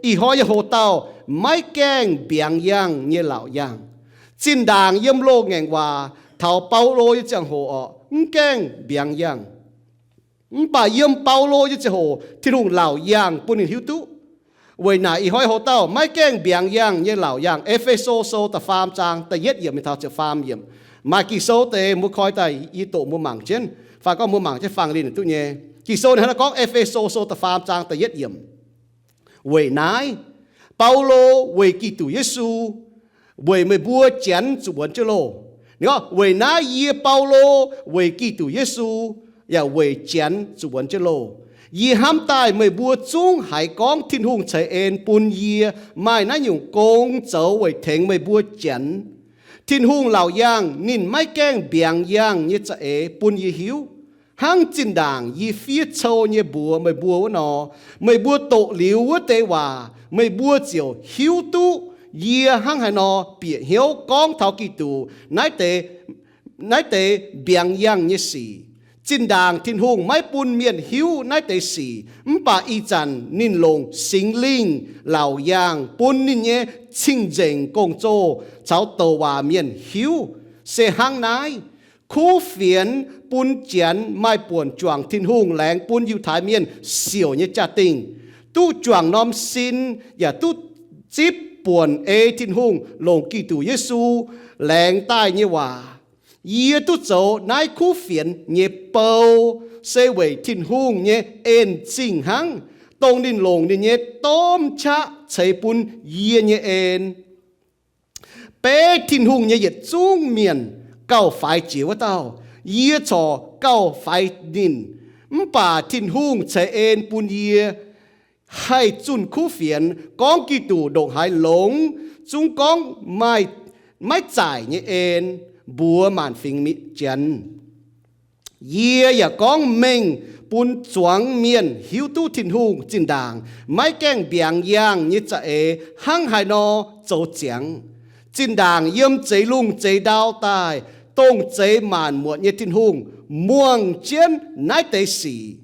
Ih hnoi nyei hoc-dauh maiv gaengh mbiaangx yangh nyei laauc yaangh. Zinh ndaangc yiem loz-ngaengc waac taux Baulo nyei ziangh hoc orqc, mv gaengh mbiaangx yangh. Mv baac yiem Baulo nyei ziangh hoc Tin-Hungh laauc yaangh bun ninh hiuv duqv. Weic naaic ih hnoi hoc-dauh maiv gaengh mbiaangx yangh nyei laauc yaangh. E^fe^so Sou da'faam zaang da'yietv yiemc mingh taux ziepc faam yiemc. Maaih Ging-Sou deix mbuo koi daaih yie doqc mbuo mangc jienv, fai gorngv mbuo mangc jienv fangx liuz duqv nyei. Ging-Sou ninh hnangv naaiv gorngv, E^fe^so Sou da'faam zaang da'yietv yiemc. Weic naaiv, Baulo weic Giduc Yesu, weic meih mbuo Janx zuqc wuonx jienv loh. Ninh gorngv, weic naaiv yie Baulo weic Giduc Yesu yaac weic Janx zuqc wuonx jienv loh. Yie hnamv daaih meih mbuo zungv haiz gorngv Tin-Hungh ceix en bun yie maaih naaiv nyungc gong zoux weic tengx meih mbuo Janx. Tin-Hungh laauc yaangh ninh maiv gaengh mbiaangx yangh nyei za'eix bun yie hiuv, hnangv zinh ndaangc yie fiev cou nyei mbuox meih mbuo wuov nor. Meih mbuo doqc liuz wuov deix waac, meih mbuo ziouc hiuv duqv yie hnangv haaix nor bieqc hnyouv gorngv taux Giduc naaiv deix, naaiv deix mbiaangx yangh nyei sic. Zinh ndaangc Tin-Hungh maiv bun mienh hiuv naaiv deix sic, mv baac ih zanc ninh longc Singx Lingh laauc yaangh bun ninh nyei cing-nzengc gong-zoh caux douc waac mienh hiuv. Se hnangv naaiv, kuv fienx bun Janx maaih buonc juangc Tin-Hungh laengz bun Yiutai Mienh siouc nyei jaa-dingh, duqv juangc norm sin yaac duqv zipv buonc ei Tin-Hungh longc Giduc Yesu laengz daaih nyei waac. Yie duqv zoux naaiv kuv fienx nyei bou, se weic Tin-Hungh nyei en-zingh hnangv, dongh ninh longc ninh nyei domh qaqv ceix bun yie nyei en. Beiv Tin-Hungh nyei yietc zungv mienh gauh faix jiex wuov dauh, yie corc gauh faix ninh. Mv baac Tin-Hungh ceix en bun yie haih zunh kuv fienx gorngv Giduc ndongc haaix longx, zungv gorngv maaih, maiv zaaic nyei en mbuox maanc fingx Janx. Yie yaac gorngv mengh bun zuangx mienh hiuv duqv Tin-Hungh zinh ndaangc maiv gaengh mbiaangx yaangh nyei za'eix hnangv haaix nor zoux ziangx. Zinh ndaangc yiem zeix lungh zeix ndau daaih, dongh zeix maanc muotc nyei Tin-Hungh muangx jienv naaiv deix sic.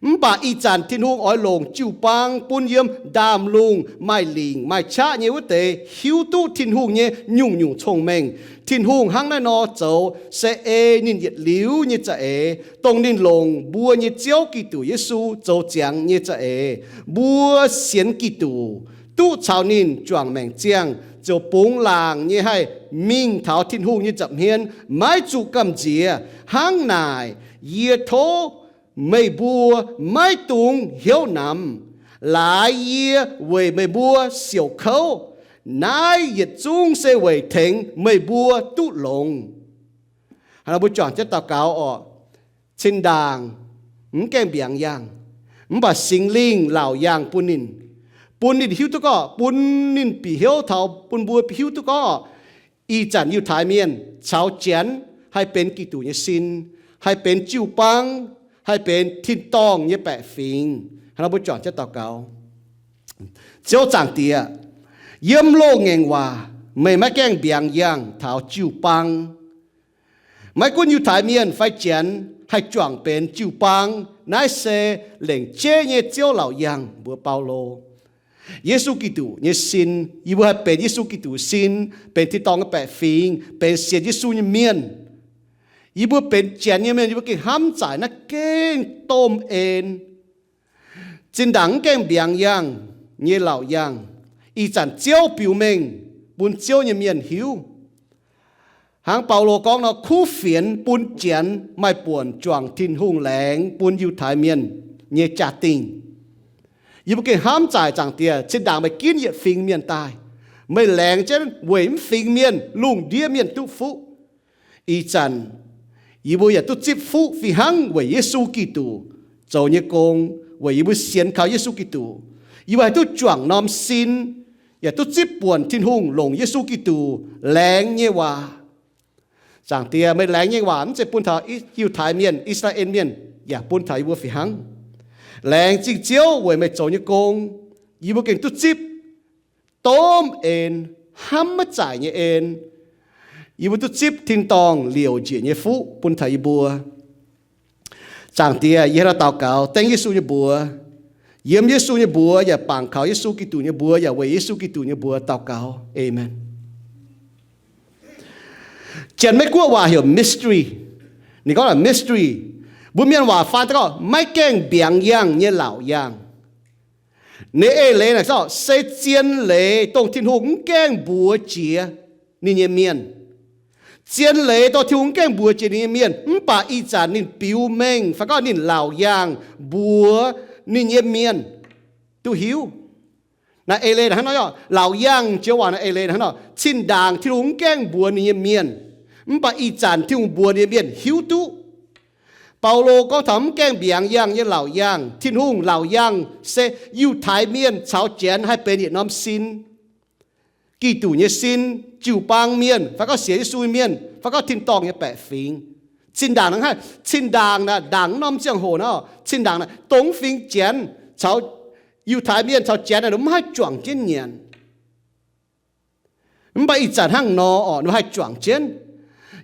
Mv baac ih zanc Tin-Hungh oix longc jiu-baang bun yiem ndaamv-lungh maaih lingc maaih qaqv nyei wuov deix hiuv duqv Tin-Hungh nyei nyungc-nyungc cong-mengh. Tin-Hungh hnangv naaiv nor zoux se ei ninh yietc liuz nyei za'eix, dongh ninh longc mbuo nyei Ziouv Giduc Yesu zoux ziangx nyei za'eix. Mbuo sienx Giduc, duqv caux ninh juangc maengc ziangh, ziouc bungx laangc nyei haih mingh taux Tin-Hungh nyei nza'hmien maiv zuqc gamh nziex. Hnangv naaic, yie tov meih mbuo maiv dungx hnyouv namx. Laaix yie weic meih mbuo siouc kouv, naaiv yietc zungv se weic tengx meih mbuo duqv longx. Hnangv naaiv mbuo juangc jienv daux gaux orqc. Cin-ndaangc mv gaengh mbiaangx yaangh, mv baac Singx Lingh laauc yaangh bun ninh, bun ninh hiuv duqv gorngv, bun ninh bieqc hnyouv taux, bun mbuo hiuv duqv gorngv, ih zanc Yiutai Mienh caux Janx haih benx Giduc nyei sin, haih benx jiu-baang, haih benx tin-dorngh nyei baeqc fingx. Hnangv naaiv mbuo juangc jienv daux gaux. Ziouv Zaangc Diex, yiem loz-ngaengc waac meih maiv gaengh mbiaangx yaangh taux jiu-baang. Maiv gunv Yiutai Mienh fai Janx haih juangc benx jiu-baang, naaiv se lengc jeiv nyei Ziouv laauc yaangh mbuox Baulo. Yesu Giduc nyei sin, yie mbuo haih benx Yesu Giduc sin, benx tin-dorngh nyei baeqc fingx, benx sienx Yesu nyei mienh. Yie mbuo benx Janx nyei mienh, yie mbuo gengh hnamv zaaic naaiv gengh domh en. Zinh ndaangc mv gaengh mbiaangx yaangh nyei laauc yaangh, ih zanc Ziouv biux mengh bun Ziouv nyei mienh hiuv. Hnangv Baulo gorngv nor, kuv fienx bun Janx maaih buonc juangc Tin-Hungh laengz bun Yiutai Mienh nyei jaa-dingh. Yie mbuo gengh hnamv zaaic Zaangc Diex, zinh ndaangc meih ginv yietc fingx mienh daaih, meih laengz jienv weic mv fingx mienh lungh ndiev mienh duqv fuqv. Ih zanc yie mbuo yaac duqv zipv fuqv fih hnangv weic Yesu Giduc zoux nyei gong, weic yie mbuo sienx kaux Yesu Giduc. Yie mbuo haih duqv juangc norm sin, yaac duqv zipv buonc Tin-Hungh longc Yesu Giduc laengz nyei waac. Zaangc Diex, meih laengz nyei waac mv zeiz bun taux Yiutai Mienh, I^saa^laa^en Mienh, yaac bun taux yie mbuo fih hnangv. Laengz zingh Ziouv weic meih zoux nyei gong, yie mbuo gengh duqv zipv domh en, hnamv maiv zaaic nyei en. Yie mbuo duqv zipv tin-dorngh liouc njiec nyei fuqv bun taux yie mbuo. Zaangc Diex, yie hnangv naaiv daux gaux dengv Yesu nyei mbuox. Yiem Yesu nyei mbuox yaac bangc kaux Yesu Giduc nyei mbuox yaac weic Yesu Giduc nyei mbuox daux gaux. Aamen. Janx-Meiv Guoqv waac heuc mystery. Ninh gorngv mystery, mbuo mienh waac faan daaih gorngv maiv gaengh mbiaangx yangh nyei laauc yaangh. Ninh eix leiz naaic se zien leiz dongh Tin-Hungh mv gaengh mbuox jiex ninh nyei mienh. Zien leiz dongh Tin-Hungh mv gaengh mbuox jiex ninh nyei mienh, mv baac ih zanc ninh biux mengh fai gorngv ninh laauc yaangh mbuox ninh nyei mienh duqv hiuv. Naaiv eix leiz hnangv nor, laauc yaangh joux waac naaiv eix leiz hnangv nor, zinh ndaangc Tin-Hungh mv gaengh mbuox ninh nyei mienh, mv baac ih zanc Tin-Hungh mbuox ninh nyei mienh hiuv duqv. Baulo gorngv taux mv gaengh mbiaangx yangh nyei laauc yaangh. Tin-Hungh laauc yaangh se Yiutai Mienh caux Janx haih benx yietc norm sin. Giduc nyei sin, jiu-baang mienh, fai gorngv sienx Yesu mienh, fai gorngv tin-dorngh nyei baeqc fingx. Zinh ndaangc naaiv, zinh ndaangc naaiv, ndaangc norm ziangh hoc naaiv, zinh ndaangc naaiv dongh fingx Janx caux Yiutai Mienh caux Janx naaiv mv haih juangc jienv nyanc. Mv baac ih zanc hnangv nor orqc, ninh haih juangc jienv.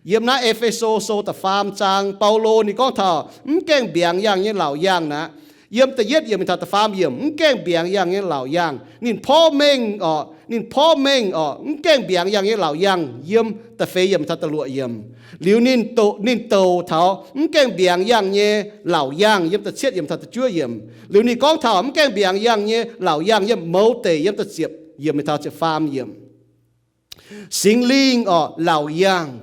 Yiem naaiv E^fe^so Sou da'faam zaang, Baulo ninh gorngv taux mv gaengh mbiaangx yangh nyei laauc yaangh naaiv. Yiem da'yietv yiemc taux da'faam yiemc, mv gaengh mbiaangx yangh nyei laauc yaangh. Ninh porv mengh orqc, ninh porv mengh orqc, mv gaengh mbiaangx yangh nyei laauc yaangh yiem da'feix yiemc taux da'luoqc yiemc. Liuz ninh douc, ninh douc taux mv gaengh mbiaangx yangh nyei laauc yaangh yiem da'cietv yiemc taux da'juov yiemc. Liuz ninh gorngv taux mv gaengh mbiaangx yangh nyei laauc yaangh yiem mouz deic yiem da'ziepc yiemc taux ziepc faam yiemc. Singx Lingh orqc laauc yaangh.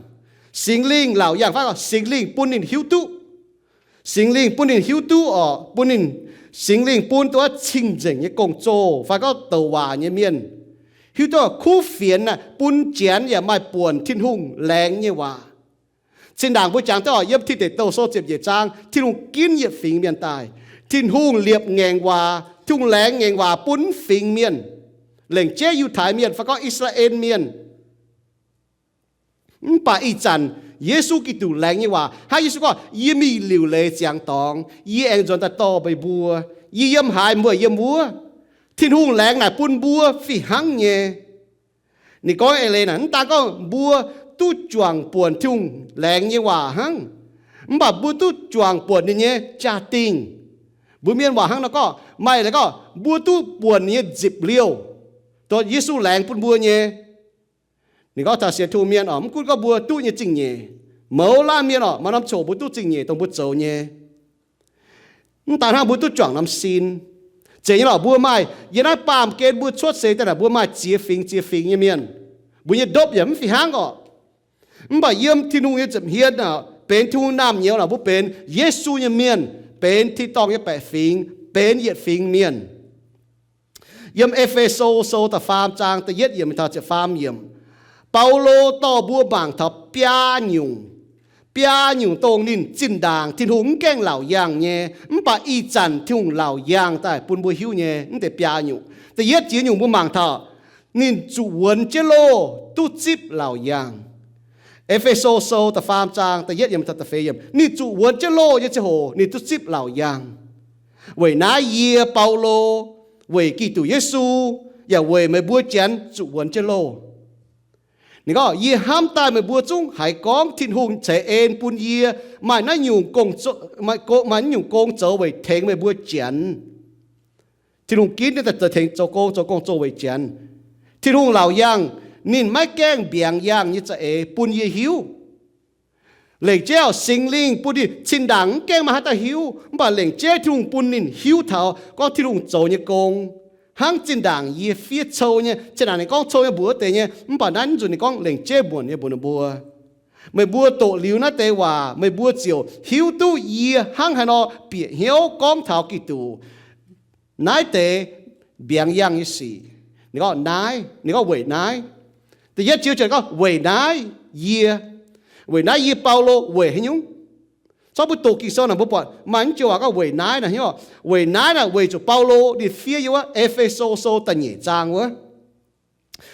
Singx Lingh laauc yaangh fai Singx Lingh bun ninh hiuv duqv. Singx Lingh bun ninh hiuv duqv orqc, bun ninh, Singx Lingh bun duqv cing-nzengc nyei gong-zoh fai gorngv douc waac nyei mienh hiuv duqv kuv fienx naaiv bun Janx yaac maaih buonc Tin-Hungh laengz nyei waac. Zinh ndaangc mbuo jangx duqv orqc, yiem Tin Deic Douh Sou ziepc nyeic zaang, Tin-Hungh ginv yietc fingx mienh daaih. Tin-Hungh liepc ngaengc waac, Tin-Hungh laengz ngaengc waac bun fingx mienh, lengc jeiv Yiutai Mienh fai gorngv I^saa^laa^en Mienh. Mv baac ih zanc Yesu Giduc laengz nyei waac hnangv Yesu gorngv, yie mingh liuc leiz ziangx dorngx, yie aengx nzuonx daaih dorh meih mbuo. Yie yiem haaix, meih mbuo yiem wuov. Tin-Hungh laengz naaic bun mbuo fih hnangv nyei. Ninh gorngv eix leiz naaic, mv daan gorngv mbuo duqv juangc buonc Tin-Hungh laengz nyei waac hnangv, mv baac mbuo duqv juangc buonc ninh nyei jaa-dingh. Mbuo mienh waac hnangv nor gorngv, maaih leiz gorngv mbuo duqv buonc ninh nyei nzipc liouh, dongh Yesu laengz bun mbuo nyei. Ninh gorngv taux sienx Tin-Hungh mienh orqc, mv gunv gorngv mbuo duqv nyei zingh nyeic, mouz laanh mienh orqc, maaih norm ziangh hoc mbuo duqv zingh nyeic dongh mbuo zoux nyei. Mv daan hnangv, mbuo duqv juangc norm sin. Zeiz nyei lorqc, mbuo maaih yiem naaiv baamh gen mbuo cuotv seix daaih naaic, mbuo maaih ziex fingx ziex fingx nyei mienh. Mbuo nyei ndopv yaac mv fih hnangv orqc. Mv baac yiem Tin-Hungh nyei nza'hmien aah, benx Tin-Hungh naamh nyouz naaic, mbuo benx Yesu nyei mienh, benx tin-dorngh nyei baeqc fingx, benx yietc fingx mienh. Yiem E^fe^so Sou da'faam zaang da'yietv yiemc taux ziepc faam yiemc, Baulo dorh mbuo mangc taux biaa nyungc. Biaa nyungc dongh ninh zinh ndaangc Tin-Hungh mv gaengh laauc yaangh nyei, mv baac ih zanc Tin-Hungh laauc yaangh daaih bun mbuo hiuv nyei, mv deix biaa nyungc. Da'yietv jiex nyungc mbuo mangc taux ninh zuqc wuonx jienv loh duqv zipv laauc yaangh. E^fe^so Sou da'faam zaang da'yietv yiemc taux da'feix yiemc, ninh zuqc wuonx jienv loh nyei ziangh hoc ninh duqv zipv laauc yaangh. Weic naaiv yie, Baulo, weic Giduc Yesu yaac weic meih mbuo Janx zuqc wuonx jienv loh. Ninh gorngv, yie hnamv daaih meih mbuo zungv haiz gorngv Tin-Hungh ceix en bun yie maaih naaiv nyungc gong, maaih naaiv nyungc gong zoux weic tengx meih mbuo Janx. Tin-Hungh ginv ninh daaih zoux tengx zoux gong, zoux gong zoh weic Janx. Tin-Hungh laauc yaangh ninh maiv gaengh mbiaangx yaangh nyei za'eix bun yie hiuv. Lengc jeiv Singx Lingh bun ninh zinh ndaangc mv gaengh maaih haaix dauh hiuv, mv baac lengc jeiv Tin-Hungh bun ninh hiuv taux gorngv Tin-Hungh zoux nyei gong. Hnangv zinh ndaangc yie fiev cou nyei, zinh ndaangc ninh gorngv cou nyei mbuox wuov deix nyei, mv baac naaiv nzunc ninh gorngv lengc jeiv muonc nyei mbuox ninh mbuo. Meih mbuo doqc liuz naaiv deix waac, meih mbuo ziouc hiuv duqv yie hnangv haaix nor bieqc hnyouv gorngv taux Giduc naaiv deix mbiaangx yaangh nyei sic. Ninh gorngv naaiv, ninh gorngv weic naaiv. Da'yietv jiex gorngv weic naaiv yie, weic naaiv yie Baulo weic haaix nyungc? Corc mbuo doqc Ging-Sou naaic mbuo buatc maaih mv joux waac gorngv weic naaiv naaic, weic naaiv naaic weic zuqc Baulo ninh fiev yiem wuov E^fe^so Sou da'nyeic zaang wuov.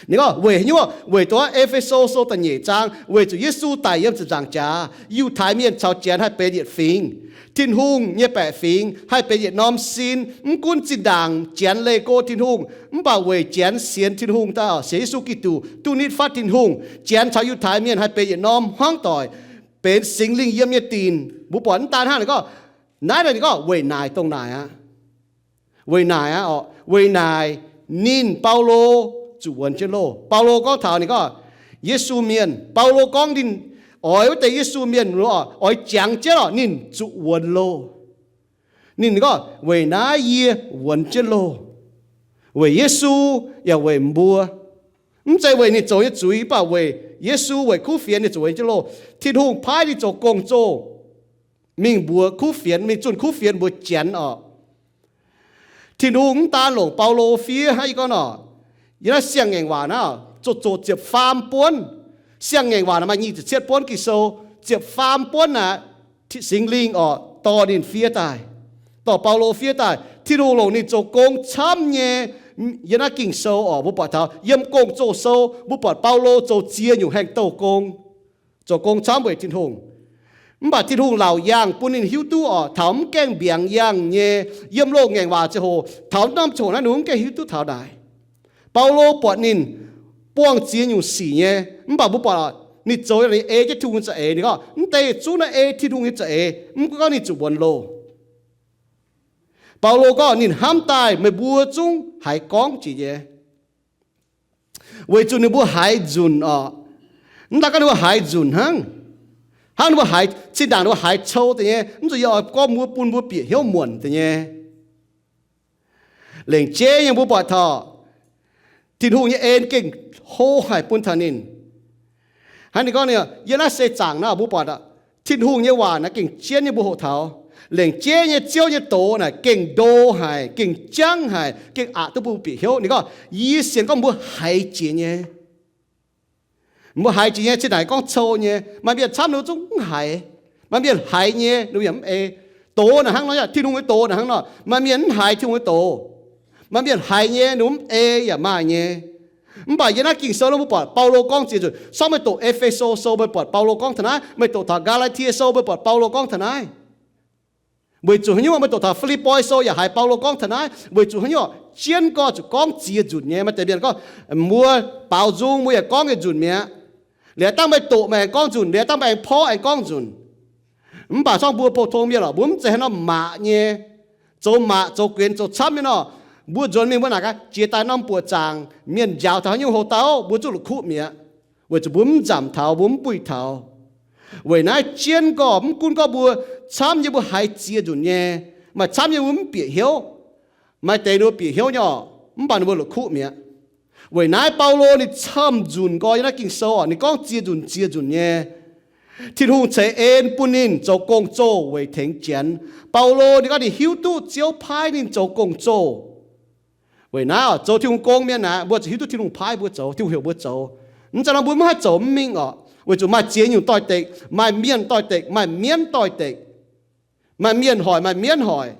Ninh gorngv weic haaix nyungc? Weic dongh E^fe^so Sou da'nyeic zaang weic zuqc Yesu daic yiem ziepc nzaangc jaax, Yiutai Mienh caux Janx haih benx yietc fingx. Tin-Hungh nyei baeqc fingx haih benx yietc norm sin. Mv gunv zinh ndaangc Janx leih go Tin-Hungh, mv baac weic Janx sienx Tin-Hungh daaih, sienx Yesu Giduc duqv nitv fatv Tin-Hungh, Janx caux Yiutai Mienh haih benx yietc norm hmuangv doic, benx Singx Lingh yiem nyei dinc. Mbuo buatc mv daan hnangv ninh gorngv, naaiv ninh gorngv weic naaic dongh naaic aqv. Weic naaic aqv oc, weic naaic ninh, Baulo, zuqc wuonx jienv loh. Baulo gorngv taux ninh gorngv Yesu mienh. Baulo gorngv ninh oix wuov deix Yesu mienh oc, oix jangx jienv oc, ninh zuqc wuonx loh. Ninh gorngv, weic naaiv yie wuonx jienv loh, weic Yesu yaac weic mbuo. Mv zeiz weic ninh zoux nyei zuiz, mv baac weic Yesu, weic kuv fienx ninh zuqc wuonx jienv loh. Tin-Hungh paaiv ninh zoux gong-zoh, mingh mbuox kuv fienx, mingh zunh kuv fienx mbuox Janx oc. Tin-Hungh mv daan longc Baulo fiev hnangv yie gorngv nor, yiem naaiv siang-ngaengc waac naaiv zoqc zoqc ziepc faam buonv. Siang-ngaengc waac naaiv maaih nyic ziepc cietv buonv Ging-Sou, ziepc faam buonv naaic, Singx Lingh oc dorh ninh fiev daaih, dorh Baulo fiev daaih. Tin-Hungh longc ninh zoux gong camv nyei. Yiem naaiv Ging-Sou oc mbuo buatc taux, yiem Gong-Zoh Sou mbuo buatc Baulo zoux ziex nyungc haengh douh gong, zoux gong camv weic Tin-Hungh. Mv baac Tin-Hungh laauc yaangh bun ninh hiuv duqv oc, taux mv gaengh mbiaangx yaangh nyei, yiem loz-ngaengc waac ziangh hoc, taux norm ziangh hoc naaiv ninh mv gaengh hiuv duqv taux naaic. Baulo buatc ninh buangh ziex nyungc sic nyei, mv baac mbuo buatc ninh zoux ninh ei jienv Tin-Hungh nyei za'eix. Ninh gorngv, mv deix zungv naaiv ei Tin-Hungh nyei za'eix, mv gunv gorngv ninh zuqc wuonx loh. Baulo gorngv ninh hnamv daaih meih mbuo zungv haiz gorngv jiex nyei, weic zuqc ninh mbuo haiz nzunc oc. Mv daan gorngv ninh mbuo haiz nzunc hnangv, hnangv ninh mbuo haiz, zinh ndaangc ninh mbuo haiz cou deix nyei, mv zuqc yie oix gorngv mbuo, bun mbuo bieqc hnyouv muonc deix nyei. Lengc jeiv nyei mbuo buatc taux Tin-Hungh nyei en gengh hlo haic bun taux ninh. Hnangv ninh gorngv, yiem naaiv seix zaangc naaiv mbuo buatc Tin-Hungh nyei waac naaiv gengh jienv nyei mbuo hoqc taux. Lengc jeiv nyei Ziouv nyei doz naaic gengh ndo haic, gengh jangv haic, gengh aqc duqv mbuo bieqc hnyouv. Ninh gorngv, yie sienx gorngv mbuo haiz jiex nyei. Mbuo haiz jiex nyei, zinh ndaangc gorngv cou nyei, maaih mienh camv ninh zungv mv haiz. Maaih mienh haiz nyei ninh yaac mv ei. Doz naaic hnangv nor, Tin-Hungh nyei doz naaic hnangv nor, maaih mienh mv haiz Tin-Hungh nyei doz. Maaih mienh haiz nyei ninh mv ei yaac maaih nyei. Mv baac yiem naaiv Ging-Sou mbuo buatc Baulo gorngv ziex nzunc. Sortv meih doqc E^fe^so Sou meih buatc Baulo gorngv taux naaiv, meih doqc taux Gaa^laa^tie Sou meih buatc Baulo gorngv taux naaiv. Weic zuqc haaix nyungc? Meih doqc taux Fi^lipv^poi Sou yaac haiz Baulo gorngv taux naaiv. Weic zuqc haaix nyungc? Jienv gorx zuqc gorngv ziex nzunc nyei. Maaih deix mienh gorngv, mbuo baaux nzung mbuo yaac gorngv yietc nzunc mi'aqv. Liuz dangh meih doqc meih aengx gorngv nzunc, liuz dangh meih aengx porv aengx gorngv nzunc. Mv baac sortv mbuo pou-tong mienh lorqc, mbuo mv zeiz haaix nor maac nyei, zoux maac zoux guenx zoux camv nyei nor. Mbuo nzuonx mingh mbuo naaic gaax, jiex daaih norm buoqc zaangc mienh njaaux taux haaix nyungc houx-dauh, mbuo zungv la'kuqv mi'aqv. Weic zuqc mbuo mv nzamc taux, mbuo mv buih taux. Weic naaiv jienv gorx, mv gunv gorngv mbuo camv nyei mbuo haiz ziex nzunc nyei, maaih camv nyei mbuo mv bieqc hnyouv, maaih deix ninh mbuo bieqc hnyouv nyei orqc, mv baac ninh mbuo la'kuqv mi'aqv. Weic naaiv Baulo ninh camv nzunc gorx yiem naaiv Ging-Sou orqc, ninh gorngv ziex nzunc ziex nzunc nyei. Tin-Hungh ceix en bun ninh zoux gong-zoh weic tengx Janx. Baulo ninh gorngv ninh hiuv duqv Ziouv paaiv ninh zoux gong-zoh. Weic naaiv oc, zoux Tin-Hungh gong mienh naaic, mbuo zuqc hiuv duqv Tin-Hungh paaiv mbuo zoux, Tin-Hungh heuc mbuo zoux. Mv zeiz nor mbuo mv haih zoux mv mingh orqc, weic zuqc maaih ziex nyungc doix-dekc, maaih mienh doix-dekc, maaih mienv doix-dekc, maaih mienh hoic, maaih mienv hoic,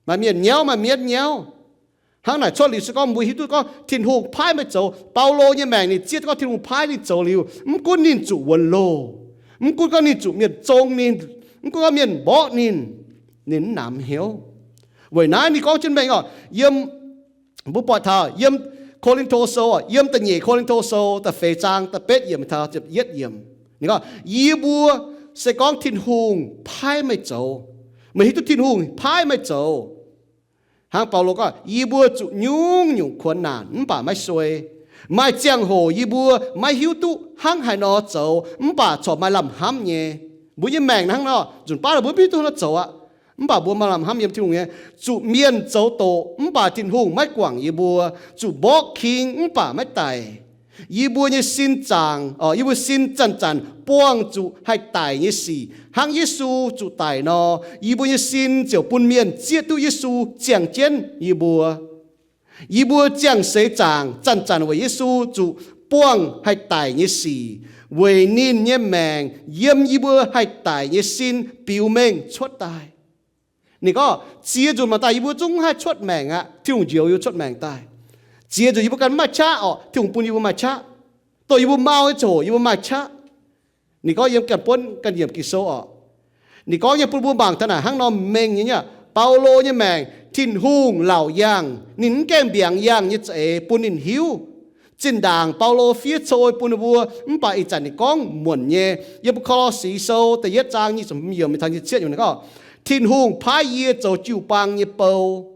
maaih mienh nyauv, maaih mienv nyauv. Hnangv naaic cuotv liuz se gorngv mbuo hiuv duqv gorngv Tin-Hungh paaiv meih zoux. Baulo nyei maengc ninh zieqv duqv gorngv Tin-Hungh paaiv ninh zoux liuz, mv gunv ninh zuqc wuonx loh, mv gunv gorngv ninh zuqc mienh zong ninh, mv gunv gorngv mienh mborqv ninh, ninh mv namx hnyouv. Weic naaiv ninh gorngv jienv mengh oc, yiem, mbuo buatc taux yiem Ko^lin^to Sou, yiem da'nyeic Ko^lin^to Sou da'feix zaang da'betv yiemc taux da'yietv yiemc, ninh gorngv, yie mbuo se gorngv Tin-Hungh paaiv meih zoux, meih hiuv duqv Tin-Hungh paaiv meih zoux. Hnangv Baulo gorngv, yie mbuo zuqc nyungc-nyungc kuonx naanc mv baac maiv suei. Maaih ziangh hoc yie mbuo maiv hiuv duqv hnangv haaix nor zoux mv baac corc maaih lamh hnamv nyei. Mbuo nyei maengc hnangv nor, nzunc baav mbuo mv hiuv duqv hnangv nor zoux aqv. Mv baac mbuo maaih lamh hnamv yiem Tin-Hungh nyei, zuqc mienh zoux doqc mv baac Tin-Hungh maiv guangc yie mbuo, zuqc mborqv king mv baac maiv daic. Yie mbuo nyei sin zaangc, yie mbuo sin zanc-zanc buangh zuqc haih daic nyei sic. Hnangv Yesu zuqc daic nor, yie mbuo nyei sin ziouc bun mienh zieqv duqv Yesu ziangh jienv yie mbuo. Yie mbuo ziangh seix zaangc zanc-zanc weic Yesu zuqc buangh haih daic nyei sic, weic ninh nyei maengc yiem yie mbuo haih daic nyei sin biux mengh cuotv daaih. Ninh gorngv, ziex nzunc mangc daaih yie mbuo zungv haih cuotv maengc aqv. Tin-Hungh njoux yie mbuo cuotv maengc daaih. Ziex nzunc yie mbuo ganh mv maaih qaqv orqc, Tin-Hungh bun yie mbuo maaih qaqv. Dongh yie mbuo mau nyei ziangh hoc yie mbuo maaih qaqv. Ninh gorngv yiem ganh buonv ganh yiemc Ging-Sou orqc. Ninh gorngv nyei bun mbuo mangc taux naaic hnangv nor mengh nyei. Baulo nyei maengc Tin-Hungh laauc yaangh, ninh mv gaengh mbiaangx yaangh nyei za'eix bun ninh hiuv. Zinh ndaangc Baulo fiev cou bun ninh mbuo, mv baac ih zanc ninh gorngv muonc nyei. Yiem Ko^lo^si Sou da'yietv zaang nyic ziepc hmz yiemc taux nyic ziepc cietv yiemc ninh gorngv, Tin-Hungh paaiv yie zoux jiu-baang nyei bou.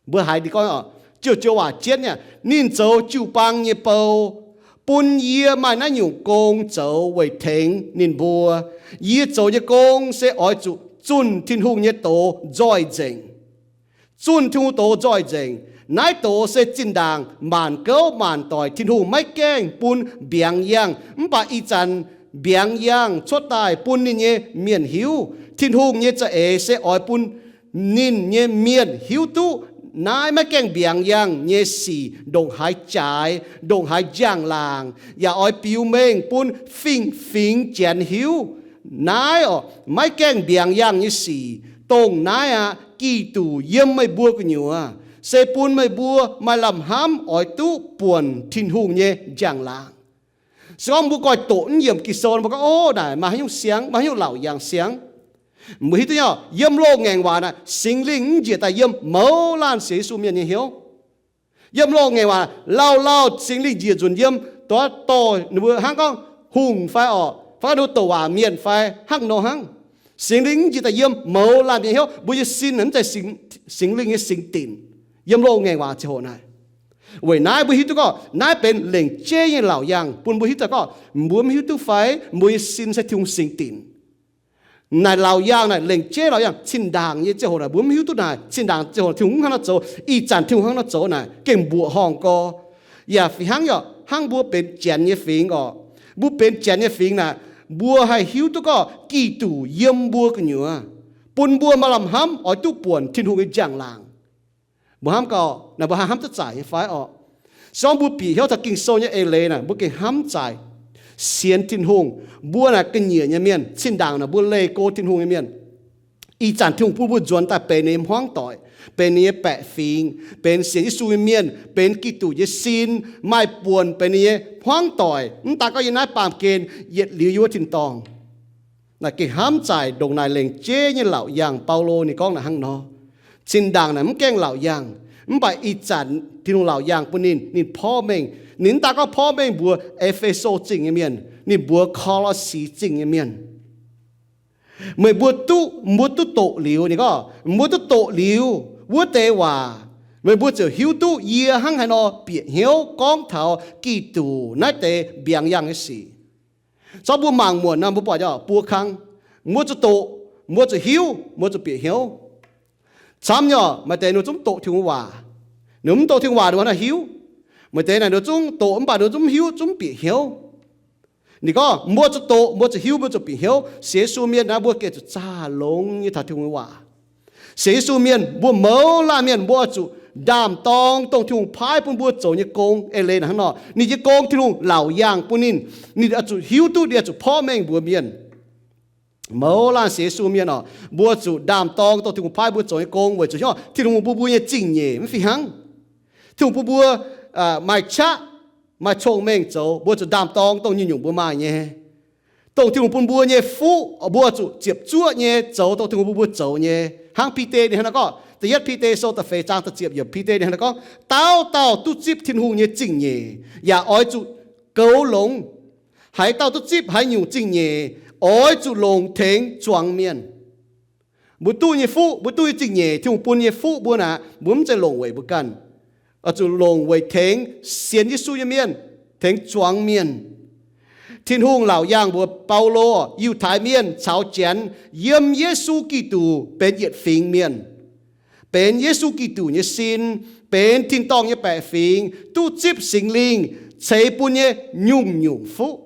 Mbuo haiz ninh gorngv, ziouc joux waac jienv, ninh zoux jiu-baang nyei bou, bun yie maaih naaiv nyungc gong zoux weic tengx ninh mbuo. Yie zoux nyei gong se oix zuqc zunh Tin-Hungh nyei doz nzoih nzengc. Zunh Tin-Hungh doz nzoih nzengc. Naaiv doz se zinh ndaangc maanc gouv maanc doic Tin-Hungh maiv gaengh bun mbiaangx yangh, mv baac ih zanc mbiaangx yangh cuotv daaih bun ninh nyei mienh hiuv. Tin-Hungh nyei za'eix se oix bun ninh nyei mienh hiuv duqv naaiv maiv gaengh mbiaangx yangh nyei sic ndongc haaix jaaix, ndongc haaix njang-laangc, yaac oix biux mengh bun fingx-fingx Janx hiuv. Naaiv oc, maiv gaengh mbiaangx yangh nyei sic, dongh naaiv aqv, Giduc yiem meih mbuo gu'nyuoz, se bun meih mbuo maaih lamh hnamv oix duqv buonc Tin-Hungh nyei njang-laangc. Se gorngv mbuo goiv doqc mv yiemc Ging-Sou, mbuo gorngv, ov, naaic maaih haaix nyungc siang, maaih haaix nyungc laauc yangh siang. Mbuo hiuv duqv nyei, yiem loz-ngaengc waac naaic, Singx Lingh mv njiec daaih yiem mouz laanh sienx Yesu mienh nyei hnyouv. Yiem loz-ngaengc waac lauh lauh Singx Lingh njiec nzunc yiem, dongh dorh ninh mbuo hnangv gorngv hungh fai orqc, fai gorngv ninh mbuo douc waac mienh fai hnangv nor hnangv. Singx Lingh mv njiec daaih yiem mouz laanh mienh hnyouv, mbuo nyei sin mv zeiz Singx Lingh nyei singx dinc. Yiem loz-ngaengc waac ziangh hoc naaic. Weic naaiv mbuo hiuv duqv gorngv naaiv benx lengc jeiv nyei laauc yangh bun mbuo hiuv duqv gorngv mbuo mv hiuv duqv fai mbuo nyei sin se Tin-Hungh singx dinc. Naaic laauc yangh naaic lengc jeiv laauc yangh. Cin-ndaangc nyei ziangh hoc naaic mbuo mv hiuv duqv naaic. Cin-ndaangc ziangh hoc Tin-Hungh mv hnangv nor zoux. Ih zanc Tin-Hungh hnangv nor zoux naaic gengh mbuoqc horngh gorx. Yaac fih hnangv yaac hnangv mbuo benx Janx nyei fingx orqc. Mbuo benx Janx nyei fingx naaic, mbuo haih hiuv duqv gorngv Giduc yiem mbuo gu'nyuoz, bun mbuo maaih lamh hnamv oix duqv buonc Tin-Hungh nyei njang-laangc. Mbuo hnamv gau, naaic mbuo haih hnamv duqv zaaic nyei fai orqc? Se gorngv mbuo bieqc hnyouv taux Ging-Sou nyei eix leiz naaic, mbuo gengh hnamv zaaic sienx Tin-Hungh. Mbuo naaic ga'nyiec nyei mienh, cin-ndaangc naaic mbuo leih go Tin-Hungh nyei mienh. Ih zanc Tin-Hungh bun mbuo nzuonx daaih benx ninh nyei hmuangv doic, benx ninh nyei baeqc fingx, benx sienx Yesu nyei mienh, benx Giduc nyei sin, maaih buonc benx ninh nyei hmuangv doic. Mv daaih gorngv yiem naaiv baamh gen, yietc liuz yiem wuov tin-dorngh. Naaic gengh hnamv zaaic ndongc naaic lengc jeiv nyei laauc yangh. Baulo ninh gorngv naaic hnangv nor. Cin-ndaangc naaic mv gaengh laauc yangh, mv baac ih zanc Tin-Hungh laauc yangh bun ninh, ninh porv mengh. Ninh mv daaih gorngv porv mengh mbuox E^fe^so Zingh nyei mienh, ninh mbuox Ko^lo^si Zingh nyei mienh, meih mbuo duqv, mbuo duqv doqc liuz, ninh gorngv, mbuo duqv doqc liuz wuov deix waac, meih mbuo ziouc hiuv duqv yie hnangv haaix nor bieqc hnyouv gorngv taux Giduc naaiv deix mbiaangx yangh nyei sic. Zorqv mbuo mangc muonc nor, mbuo buatc buo kang. Mbuo zuqc doqc, mbuo zuqc hiuv, mbuo zuqc bieqc hnyouv. Camv nyei, maaih deix ninh zungv doqc Tin-Hungh waac, ninh mv doqc Tin-Hungh waac ninh hnangv nor hiuv. Maaih deix naaic ninh zungv doqc mv baac ninh zungv mv hiuv, zungv mv bieqc hnyouv. Ninh gorngv mbuo zuqc doqc, mbuo zuqc hiuv, mbuo zuqc bieqc hnyouv. Sienx Yesu mienh naaiv mbuo gengh zuqc zaah longx nyei taux Tin-Hungh nyei waac. Sienx Yesu mienh, mbuo mouz laanh mienh, mbuo oix zuqc ndaam-dorng dongh Tin-Hungh paaiv bun mbuo zoux nyei gong. Eix leiz naaic hnangv nor, ninh nyei gong Tin-Hungh laauc yangh bun ninh, ninh oix zuqc hiuv duqv, ninh oix zuqc porv mengh mbuox mienh. Mouz laanh sienx Yesu mienh orqc, mbuo zuqc ndaam-dorng dongh Tin-Hungh paaiv mbuo zoux nyei gong weic zuqc hnyouv Tin-Hungh bun mbuo nyei zingh nyeic mv fih hnangv. Tin-Hungh bun mbuo maaih qaqv, maaih cong-mengh zoux, mbuo zuqc ndaam-dorng dongh nyungc-nyungc mbuo maaih nyei. Dongh Tin-Hungh bun mbuo nyei fuqv, mbuo zuqc ziepc zuoqv nyei zoux dongh Tin-Hungh bun mbuo zoux nyei. Hnangv Bide ninh hnangv nor gorngv, da'yietv Bide Sou da'feix zaang da'ziepc yiemc, Bide ninh hnangv nor gorngv, dauh dauh duqv zipv Tin-Hungh nyei zingh nyeic yaac oix zuqc goux longx. Haaix dauh duqv zipv haaix nyungc zingh nyeic, oix zuqc longc tengx zuangx mienh. Mbuo duqv nyei fuqv, mbuo duqv nyei zingh nyeic, Tin-Hungh bun nyei fuqv mbuo naaic, mbuo mv zeiz longc weic mbuo ganh. Oix zuqc longc weic tengx sienx Yesu nyei mienh, tengx zuangx mienh. Tin-Hungh laauc yangh mbuox Baulo, Yiutai Mienh caux Janx yiem Yesu Giduc benx yietc fingx mienh, benx Yesu Giduc nyei sin, benx tin-dorngh nyei baeqc fingx, duqv zipv Singx Lingh ceix bun nyei nyungc-nyungc fuqv.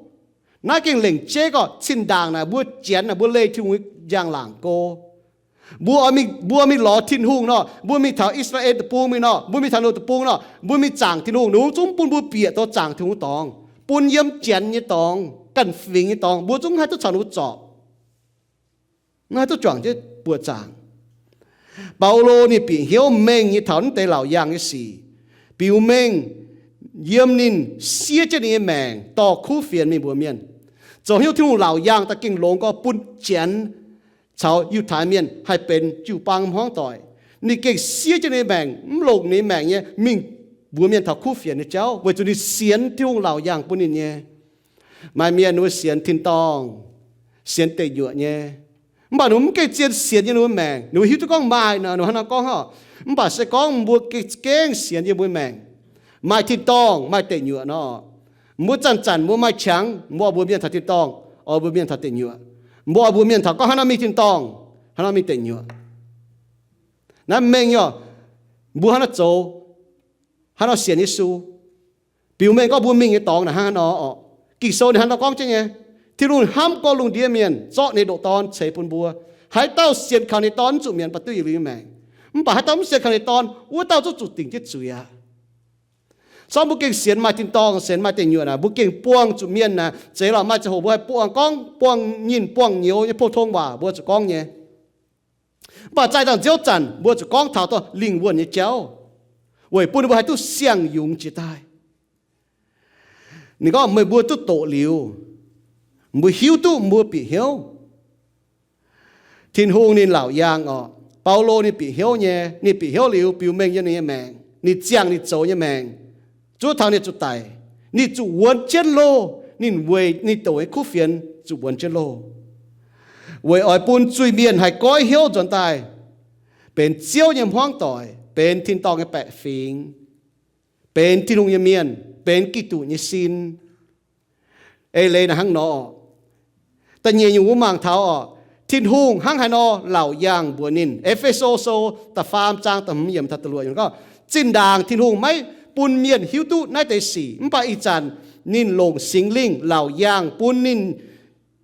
Naaiv gengh lengc jeiv gorqv cin-ndaangc naaic mbuo Janx naaic mbuo leih Tin-Hungh njang-laangc go. Mbuo, mbuo mingh lorz Tin-Hungh nor, mbuo mingh taux I^saa^laa^en Deic-Bung mingh nor, mbuo mingh taux ninh deic-bung nor, mbuo mingh zaangc Tin-Hungh, ninh zungv bun mbuo bieqc zoux zaangc Tin-Hungh dorngx, bun yiem Janx nyei dorngx, ganh fingx nyei dorngx, mbuo zungv haih duqv caux ninh mbuo zorpc, mv haih duqv juangc jienv buoqc zaangc. Baulo ninh bieqc hnyouv mengh nyei taux naaiv deix laauc yangh nyei sic, biux mengh yiem ninh siev jienv ninh nyei maengc dorh kuv fienx mingh mbuox mienh. Zoux hnyouv Tin-Hungh laauc yangh daaih gengh longx gorx bun Janx caux Yiutai Mienh haih benx jiu-baang hmuangv doic. Ninh gengh siev jienv ninh maengc, mv longc ninh maengc nyei mingh mbuox mienh taux kuv fienx nyei jauv, weic zuqc ninh sienx Tin-Hungh laauc yangh bun ninh nyei. Maaih mienh wuov sienx tin-dorngh, sienx deic nyuoqc nyei, Mv baac ninh mbuo mv gengh zien sienx yiem ninh mbuo maengc. Ninh mbuo hiuv duqv gorngv maaih nor, ninh mbuo hnangv nor gorngv hnangv. Mv baac se gorngv mbuo gengh, gengh sienx yiem mbuo maengc, maaih tin-dorngh, maaih deic nyuoqc nor, mbuo zanc-zanc mbuo maaih qangx, mbuo oix mbuox mienh taux tin-dorngh, oix mbuox mienh taux deic nyuoqc, mbuo oix mbuox mienh taux gorngv hnangv naaiv mingh tin-dorngh, hnangv naaiv mingh deic nyuoqc. Naaiv mengh nyei, mbuo hnangv naaiv zoux, hnangv nor sienx Yesu. Biux mengh gorngv mbuo mingh nyei dorngx naaic hnangv nor oc. Ging-Sou ninh hnangv nor gorngv jienv nyei. Tin-Hungh hnamv gorx lungh ndiev mienh, zorqv ninh ndoqc Dorn ceix bun mbuo. Haaix dauh sienx kaux ninh Dorn mv zuqc mietc, mv baac duqv yietc liuz nyei maengc. Mv baac haaix dauh mv sienx kaux ninh Dorn, wuov dauh zungv zuqc dingc jienv zuiz aqv. Zorqv mbuo gengh sienx maaih tin-dorngh, sienx maaih deic nyuoqc naaic, mbuo gengh buangh zuqc mienh naaic, zeiz lorqc maaih ziangh hoc mbuo haih buangh gorngv, buangh nyinh buangh nyouz nyei pou-tong waac mbuo zuqc gorngv nyei. Mv baac zaih dangh nziouv zanc mbuo zuqc gorngv taux dorh lingh wuonh nyei jauv, weic bun ninh mbuo haih duqv siang-yungz jiex daaih. Ninh gorngv meih mbuo duqv doqc liuz, mbuo hiuv duqv mbuo bieqc hnyouv. Tin-Hungh ninh laauc yaangh orqc. Baulo ninh bieqc hnyouv nyei, ninh bieqc hnyouv liuz biux mengh yiem ninh nyei maengc, ninh ziangh ninh zoux nyei maengc, zuov taux ninh zuqc daic, ninh zuqc wuonx jienv loh, ninh weic ninh douc nyei kuv fienx zuqc wuonx jienv loh, weic oix bun zuiz-mienh haih goiv hnyouv nzuonx daaih benx Ziouv nyei hmuangv doic, benx tin-dorngh nyei baeqc fingx, benx Tin-Hungh nyei mienh, benx Giduc nyei sin. Eix leiz naaic hnangv nor oc. Da'nyeic nyungc mbuo mangc taux oc, Tin-Hungh hnangv haaix nor laauc yaangh mbuox ninh. E^fe^so Sou da'faam zaang da'hmz yiemc taux da'luoqc yiemc gorngv, zinh ndaangc Tin-Hungh maiv bun mienh hiuv duqv naaiv deix sic, mv baac ih zanc ninh longc Singx Lingh laauc yaangh bun ninh,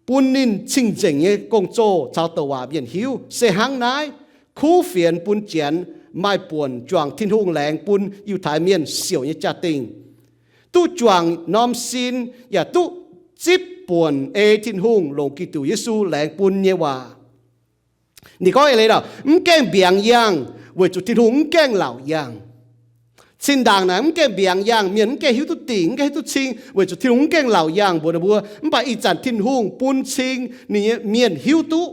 bun ninh cing-nzengc nyei gong-zoh caux douc waac mienh hiuv. Se hnangv naaiv, kuv fienx bun Janx maaih buonc juangc Tin-Hungh laengz bun Yiutai Mienh siouc nyei jaa-dingh, duqv juangc norm sin, yaac duqv zipv buonc ei Tin-Hungh longc Giduc Yesu laengz bun nyei waac. Ninh gorngv eix leiz naaic, mv gaengh mbiaangx yaangh weic zuqc Tin-Hungh mv gaengh laauc yaangh. Zinh ndaangc naaic mv gaengh mbiaangx yaangh, mienh mv gaengh hiuv duqv dingc, mv gaengh hiuv duqv cing, weic zuqc Tin-Hungh mv gaengh laauc yaangh mbuox ninh mbuo. Mv baac ih zanc Tin-Hungh bun cing ninh nyei mienh hiuv duqv.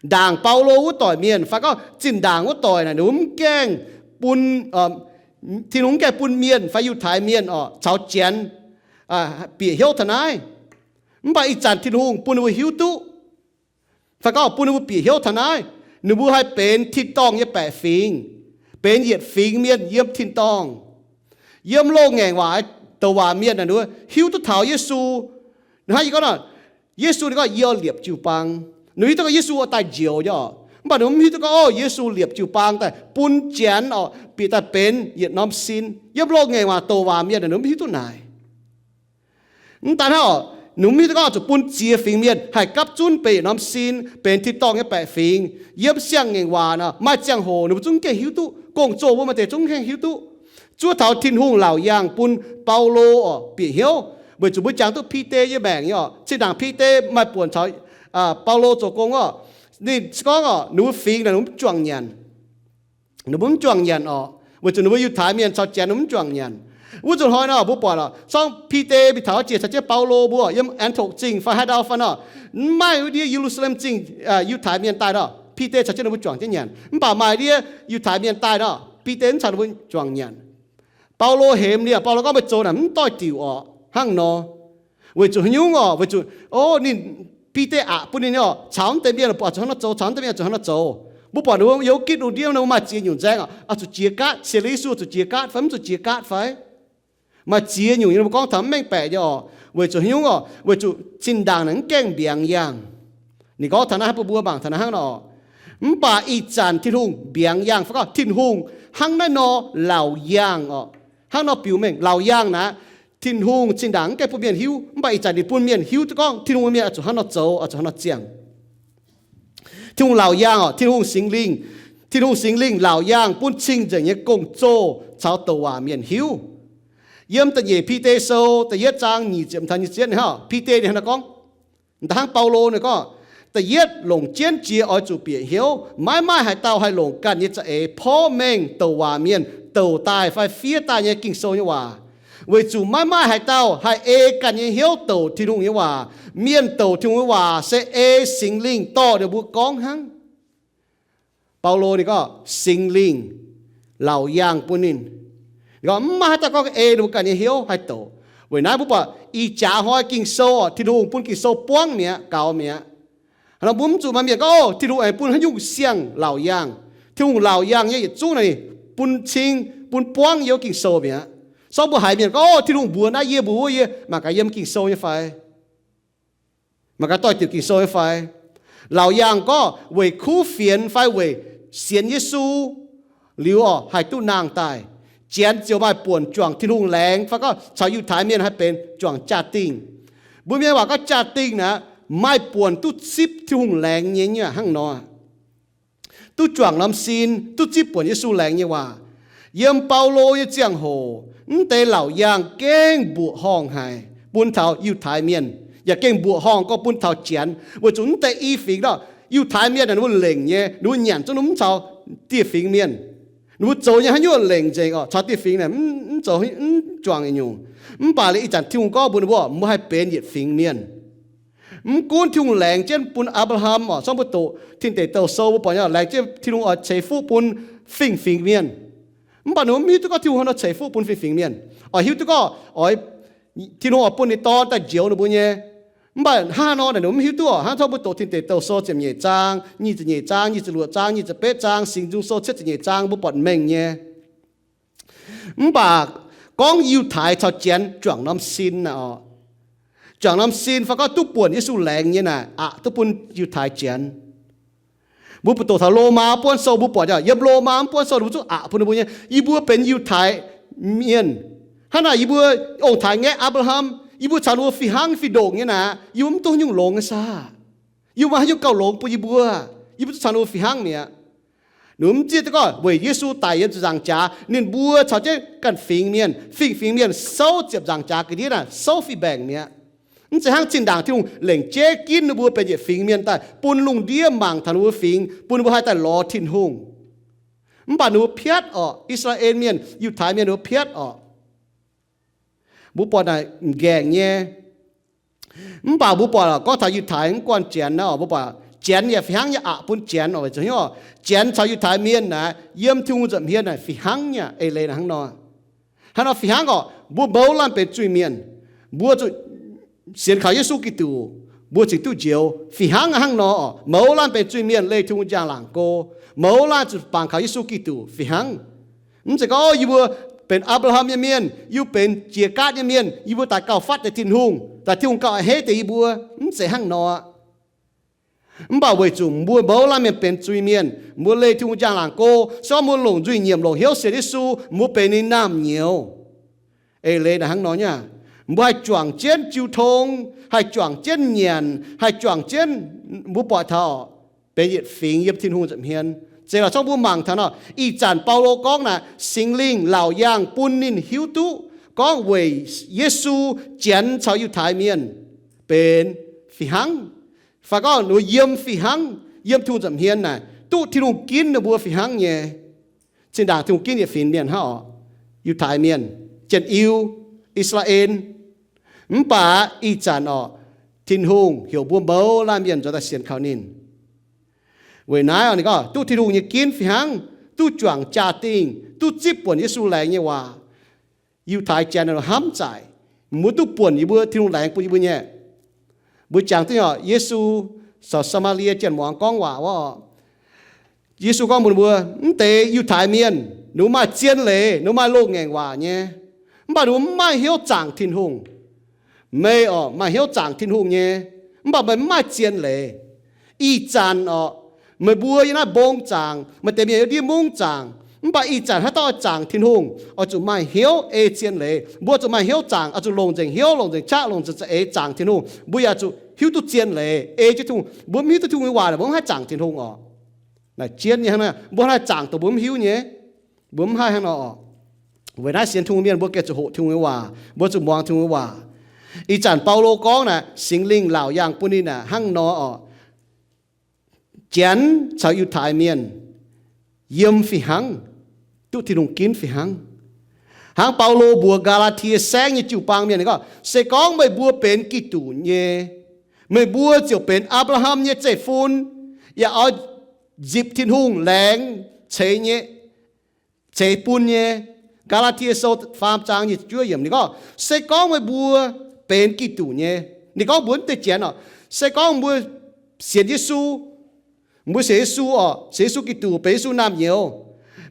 Ndaangc Baulo wuov doic mienh fai gorngv zinh ndaangc wuov doic naaic, ninh mbuo mv gaengh bun, Tin-Hungh mv gaengh bun mienh fai Yiutai Mienh oc caux Janx bieqc hnyouv taux naaiv. Mv baac ih zanc Tin-Hungh bun ninh mbuo hiuv duqv, fai gorngv bun ninh mbuo bieqc hnyouv taux naaiv, ninh mbuo haih benx tin-dorngh nyei baeqc fingx, benx yietc fingx mienh yiem tin-dorngh. Yiem loz-ngaengc waac douc waac mienh naaic, ninh mbuo hiuv duqv taux Yesu. Hnangv yie gorngv nor, Yesu ninh gorngv, yie oix liepc jiu-baang. Ninh hiuv duqv gorngv Yesu oix daaih njoux nyei oc. Mv baac ninh mv hiuv duqv gorngv, o, Yesu liepc jiu-baang daaih bun Janx oc bieqc daaih benx yietc norm sin. Yiem loz-ngaengc waac douc waac mienh naaic, ninh mv hiuv duqv naaic. Mv daan hnangv oc, ninh mv hiuv duqv gorngv zuqc bun ziex fingx mienh haih gapv zunv benx yietc norm sin, benx tin-dorngh nyei baeqc fingx. Yiem siang-ngaengc waac nor, maaih ziangh hoc ninh mbuo zungv mv gaengh hiuv duqv. Gong-zoh mbuo maaih deix zungv mv gaengh hiuv duqv. Zuov taux Tin-Hungh laauc yaangh bun Baulo oc bieqc hnyouv, weic zuqc mbuo jangx duqv Bide nyei maengc nyei oc. Zinh ndaangc Bide maaih buonc caux Baulo zoux gong oc, ninh gorngv oc, ninh mbuo fingx naaic ninh mbuo mv juangc nyanc. Ninh mbuo mv juangc nyanc oc, weic zuqc ninh mbuo Yiutai Mienh caux Janx ninh mbuo mv juangc nyanc. Wuov nzunc hnoi nor mbuo buatc oc, zorngv Bide mingh taux jiex caux jienv Baulo mbuo yiem An^tuo^tukc Zingh fai haaix ndau fai nor, mv maaih wuov ndiev Ye^lu^saa^lem Zingh Yiutai Mienh daaih nor, Bide caux jienv ninh mbuo juangc jienv nyanc. Mv baac maaih ndiev Yiutai Mienh daaih nor, Bide mv caux ninh mbuo juangc nyanc. Baulo hemx ninh, Baulo gorngv, meih zoux naaic mv doix-diuc orqc. Hnangv nor, weic zuqc haaix nyungc orqc? Weic zuqc, o, ninh, Bide aqc bun ninh nyei oc, caux mv deix mienh buatc zuqc hnangv nor zoux, caux mv deix mienh zuqc hnangv nor zoux. Mbuo buatc ninh mbuo yiem gitv lungh ndiev nor maaih ziex nyungc nzaeng oc, oix zuqc jiex gaatv, sienx liuz Yesu zuqc jiex gaatv fai mv zuqc jiex gaatv fai? Maaih ziex nyungc nyei, mbuo gorngv taux mv mengh baeqc nyei oc. Weic zuqc haaix nyungc orqc? Weic zuqc zinh ndaangc naaic mv gaengh mbiaangx yaangh. Ninh gorngv taux naaiv, mbuo mbuo mangc taux naaiv hnangv nor, mv baac ih zanc Tin-Hungh mbiaangx yaangh fai gorngv Tin-Hungh hnangv naaiv nor laauc yaangh orqc, hnangv nor biux mengh laauc yaangh naaic, Tin-Hungh zinh ndaangc mv gaengh bun mienh hiuv, mv baac ih zanc ninh bun mienh hiuv duqv gorngv Tin-Hungh nyei mienh oix zuqc hnangv nor zoux, oix zuqc hnangv nor ziangh. Tin-Hungh laauc yaangh oc, Tin-Hungh Singx Lingh, Tin-Hungh Singx Lingh laauc yaangh bun cing-nzengc nyei gong-zoh caux douc waac mienh hiuv. Yiem da'nyeic Bide Sou da'yietv zaang nyic ziepc taux nyic ziepc yietv hnangv, Bide ninh hnangv naaiv gorngv, da'hnangv Baulo ninh gorngv, da'yietv longc jienv jiex oix zuqc bieqc hnyouv, maiv maaih haaix dauh haih longc ganh nyei za'eix porv mengh douc waac mienh douc daaih fai fiev daaih nyei Ging-Sou nyei waac. Weic zuqc maiv maaih haaix dauh haih ei ganh nyei hnyouv douc Tin-Hungh nyei waac. Mienh douc Tin-Hungh nyei waac se ei Singx Lingh dorh ninh mbuo gorngv hnangv. Baulo ninh gorngv Singx Lingh laauc yaangh bun ninh. Ninh gorngv mv maaih haaix dauh gorngv ei ninh mbuo ganh nyei hnyouv haih douc. Weic naaiv mbuo buatc ih jaax hnoi Ging-Sou oc, Tin-Hungh bun Ging-Sou buangv mi'aqv, gaux mi'aqv. Hnangv nor mbuo mv zuqc maaih mienh gorngv, Ov, Tin-Hungh aengx bun haaix nyungc siang-laauc yaangh. Tin-Hungh laauc yaangh nyei yietc zungv naaic ninh bun cing, bun buangv yiem wuov Ging-Sou mi'aqv. Se gorngv mbuo haiz mienh gorngv, Ov, Tin-Hungh mbuox naaiv yie, mbuox wuov yie, mangc gaax yiem Ging-Sou nyei fai? Mangc gaax doix-diuc Ging-Sou nyei fai? Laauc yaangh gorngv weic kuv fienx fai weic sienx Yesu liuz orqc, haih duqv nangh daaih. Janx ziouc maaih buonc juangc Tin-Hungh laengz, fai gorngv caux Yiutai Mienh haih benx juangc jaa-dingh. Mbuo Mienh waac gorngv jaa-dingh naaic, maaih buonc duqv zipv Tin-Hungh laengz nyei nyuoqc hnangv nor. Duqv juangc norm sin, duqv zipv buonc Yesu laengz nyei waac. Yiem Baulo nyei ziangh hoc, mv deix laauc yaangh gengh mbuoqc horngh haic bun taux Yiutai Mienh, yaac gengh mbuoqc horngh gorngv bun taux Janx, weic zuqc mv deix i fingx nor, Yiutai Mienh naaic ninh mbuo lengc nyei, ninh mbuo nyanc zungv mv caux dieh fingx mienh. Ninh mbuo zoux nyei haaix nyungc lengc nzengc orqc, caux dieh fingx naaic mv zoux, mv juangc nyungc. Mv baac liuz ih zanc Tin-Hungh gorngv mbuox ninh mbuo, mbuo haih benx yietc fingx mienh. Mv gunv Tin-Hungh laengz jienv bun Apc^laa^ham orqc, zorngv mbuo doqc Tin Deic Douh Sou mbuo buatc nyei, laengz jienv Tin-Hungh oix ceix fuqv bun fingx-fingx mienh. Mv baac ninh mbuo mv hiuv duqv gorngv Tin-Hungh haaix nor ceix fuqv bun fingx-fingx mienh. Oix hiuv duqv gorngv oix, Tin-Hungh oix bun ninh Dorn daaih njoux ninh mbuo nyei. Mv baac hnangv haaix nor naaic ninh mbuo mv hiuv duqv orqc. Hnangv zorngv mbuo doqc Tin Deic Douh Sou ziepc nyeic zaang, nyic ziepc nyeic zaang, nyic ziepc luoqc zaang, nyic ziepc betv zaang, Singx Nzung Sou cietv ziepc nyeic zaang, mbuo buatc mengh nyei. Mv baac gorngv Yiutai caux Janx juangc norm sin naaic orqc, juangc norm sin fai gorngv duqv buonc Yesu laengz nyei naaic, aqc duqv bun Yiutai Janx. Mbuo buatc doqc taux Lomaa buonv sou mbuo buatc, yiem Lomaa mv buonv sou ninh mbuo zungv aqc bun ninh mbuo nyei, yie mbuo benx Yiutai Mienh. Hnangv naaic yie mbuo ong-taaix ngaeqv Apc^laa^ham, yie mbuo caux ninh mbuo fih hnangv fih ndongc nyei naaic, yie mbuo mv duqv haaix nyungc longx nyei saah? Yie mbuo maaih haaix nyungc gauh longx bun yie mbuo? Yie mbuo zungv caux ninh mbuo fih hnangv mi'aqv. Ninh mbuo mv zieqv duqv gorngv weic Yesu daic yiem ziepc nzaangc jaax, ninh mbuo caux jienv ganh fingx mienh, fingx-fingx mienh souv ziepc nzaangc jaax ga'ndiev naaic souv fih mbaengc mi'aqv. Mv zeiz hnangv zinh ndaangc Tin-Hungh lengc jeiv ginv ninh mbuo benx yietc fingx mienh daaih bun lungh ndiev mangc taux ninh mbuo fingx, bun ninh mbuo haih daaih lorz Tin-Hungh. Mv baac ninh mbuo piatv orqc, I^saa^laa^en Mienh, Yiutai Mienh ninh mbuo piatv orqc. Mbuo buatc naaic m'nqaengc nyei. Mv baac mbuo buatc gorngv taux Yiutai mv guanh Janx naaic orqc, mbuo buatc Janx yaac fih hnangv nyei aqc bun Janx orqc, weic zuqc hnyouv orqc, Janx caux Yiutai Mienh naaic yiem Tin-Hungh nza'hmien naaic fih hnangv nyei eix leiz naaic hnangv nor. Hnangv nor fih hnangv orqc, mbuo mouz laanh benx zuiz-mienh, mbuo zuqc sienx kaux Yesu Giduc, mbuo cingx duqv njoux fih hnangv hnangv nor orqc. Mouz laanh benx zuiz-mienh leih Tin-Hungh njang-laangc go, mouz laanh zuqc bangc kaux Yesu Giduc fih hnangv. Mv zeiz gorngv, Ov, yie mbuo benx Apc^laa^ham nyei mienh, yie mbuo benx jiex gaatv nyei mienh, yie mbuo daaih gauh fatv deix Tin-Hungh, daaih Tin-Hungh gauh a'hneiv deix yie mbuo. Mv zeiz hnangv nor. Mv baac weic zuqc mbuo mouz laanh mienh benx zuiz-mienh, mbuo leih Tin-Hungh njang-laangc go, se gorngv mbuo longc nzuih nyiemc longc hnyouv sienx Yesu, mbuo benx ninh naamh nyouz. Eix leiz naaic hnangv nor nyei. Mbuo haih juangc jienv jiu tong, haih juangc jienv nyanc, haih juangc jienv, mbuo buatc taux benx yietc fingx yiem Tin-Hungh nza'hmien. Zeiz lorqc, zorngv mbuo mangc taux nor, ih zanc Baulo gorngv naaic, Singx Lingh laauc yaangh bun ninh hiuv duqv gorngv weic Yesu Janx caux Yiutai Mienh benx fih hnangv, fai gorngv ninh mbuo yiem fih hnangv, yiem Tin-Hungh nza'hmien naaic, duqv Tin-Hungh ginv ninh mbuo fih hnangv nyei. Zinh ndaangc Tin-Hungh ginv yietc fingx mienh hnangv orqc, Yiutai Mienh, Jien-Eu, I^saa^laa^en. Mv baac ih zanc orqc, Tin-Hungh heuc mbuo mouz laanh mienh nzuonx daaih sienx kaux ninh. Weic naaiv orqc, ninh gorngv duqv Tin-Hungh nyei ginv fih hnangv, duqv juangc jaa-dingh, duqv zipv buonc Yesu laengz nyei waac. Yiutai Janx hnamv zaaic, mbuo duqv buonc yie mbuo, Tin-Hungh laengz bun yie mbuo nyei. Mbuo jangx duqv nyei orqc, Yesu caux Saa^maa^lie Janx-muangz gorngv waac wuov orqc, Yesu gorngv mbuox mbuo, mv deix Yiutai Mienh ninh mbuo maaih zien leiz, ninh mbuo maaih loz-ngaengc waac nyei, mv baac ninh mbuo mv maaih hnyouv zaangc Tin-Hungh. Meih orqc, maaih hnyouv zaangc Tin-Hungh nyei, mv baac meih mv maaih zien leiz. Ih zanc orqc, meih mbuo yiem naaiv mbong zaangc, maaih deix mienh yiem ndiev mungv zaangc, mv baac ih zanc haaix dauh oix zaangc Tin-Hungh, oix zuqc maaih hnyouv ei zien leiz. Mbuo zuqc maaih hnyouv zaangc, oix zuqc longc nzengc hnyouv, longc nzengc qaqv, longc nzengc za'eix zaangc Tin-Hungh. Mbuo yaac zuqc hiuv duqv zien leiz ei jienv Tin-Hungh. Mbuo mv hiuv duqv Tin-Hungh nyei waac, mbuo mv haih zaangc Tin-Hungh orqc. Naaic jienv nyei hnangv naaiv, mbuo haih zaangc dongh mbuo mv hiuv nyei. Mbuo mv haih hnangv nor orqc. Weic naaiv sienx Tin-Hungh mienh mbuo gengh zuqc hoqc Tin-Hungh nyei waac, mbuo zuqc muangx Tin-Hungh nyei waac. Ih zanc Baulo gorngv naaic, Singx Lingh laauc yaangh bun ninh naaic hnangv nor orqc, Janx caux Yiutai Mienh yiem fih hnangv, duqv Tin-Hungh ginv fih hnangv. Hnangv Baulo mbuox Gaa^laa^tie saengv nyei jiu-baang mienh gorngv, se gorngv meih mbuo benx Giduc nyei, meih mbuo ziouc benx Apc^laa^ham nyei zeiv-fun, yaac oix nzipc Tin-Hungh laengz ceix nyei, ceix bun nyei. Gaa^laa^tie Sou faam zaang nyic ziepc juov yiemc ninh gorngv, se gorngv meih mbuo benx Giduc nyei, ninh gorngv mbuox deix Janx orqc, se gorngv mbuo sienx Yesu. Mbuo sienx Yesu orqc, sienx Yesu Giduc benx Yesu naamh nyouz.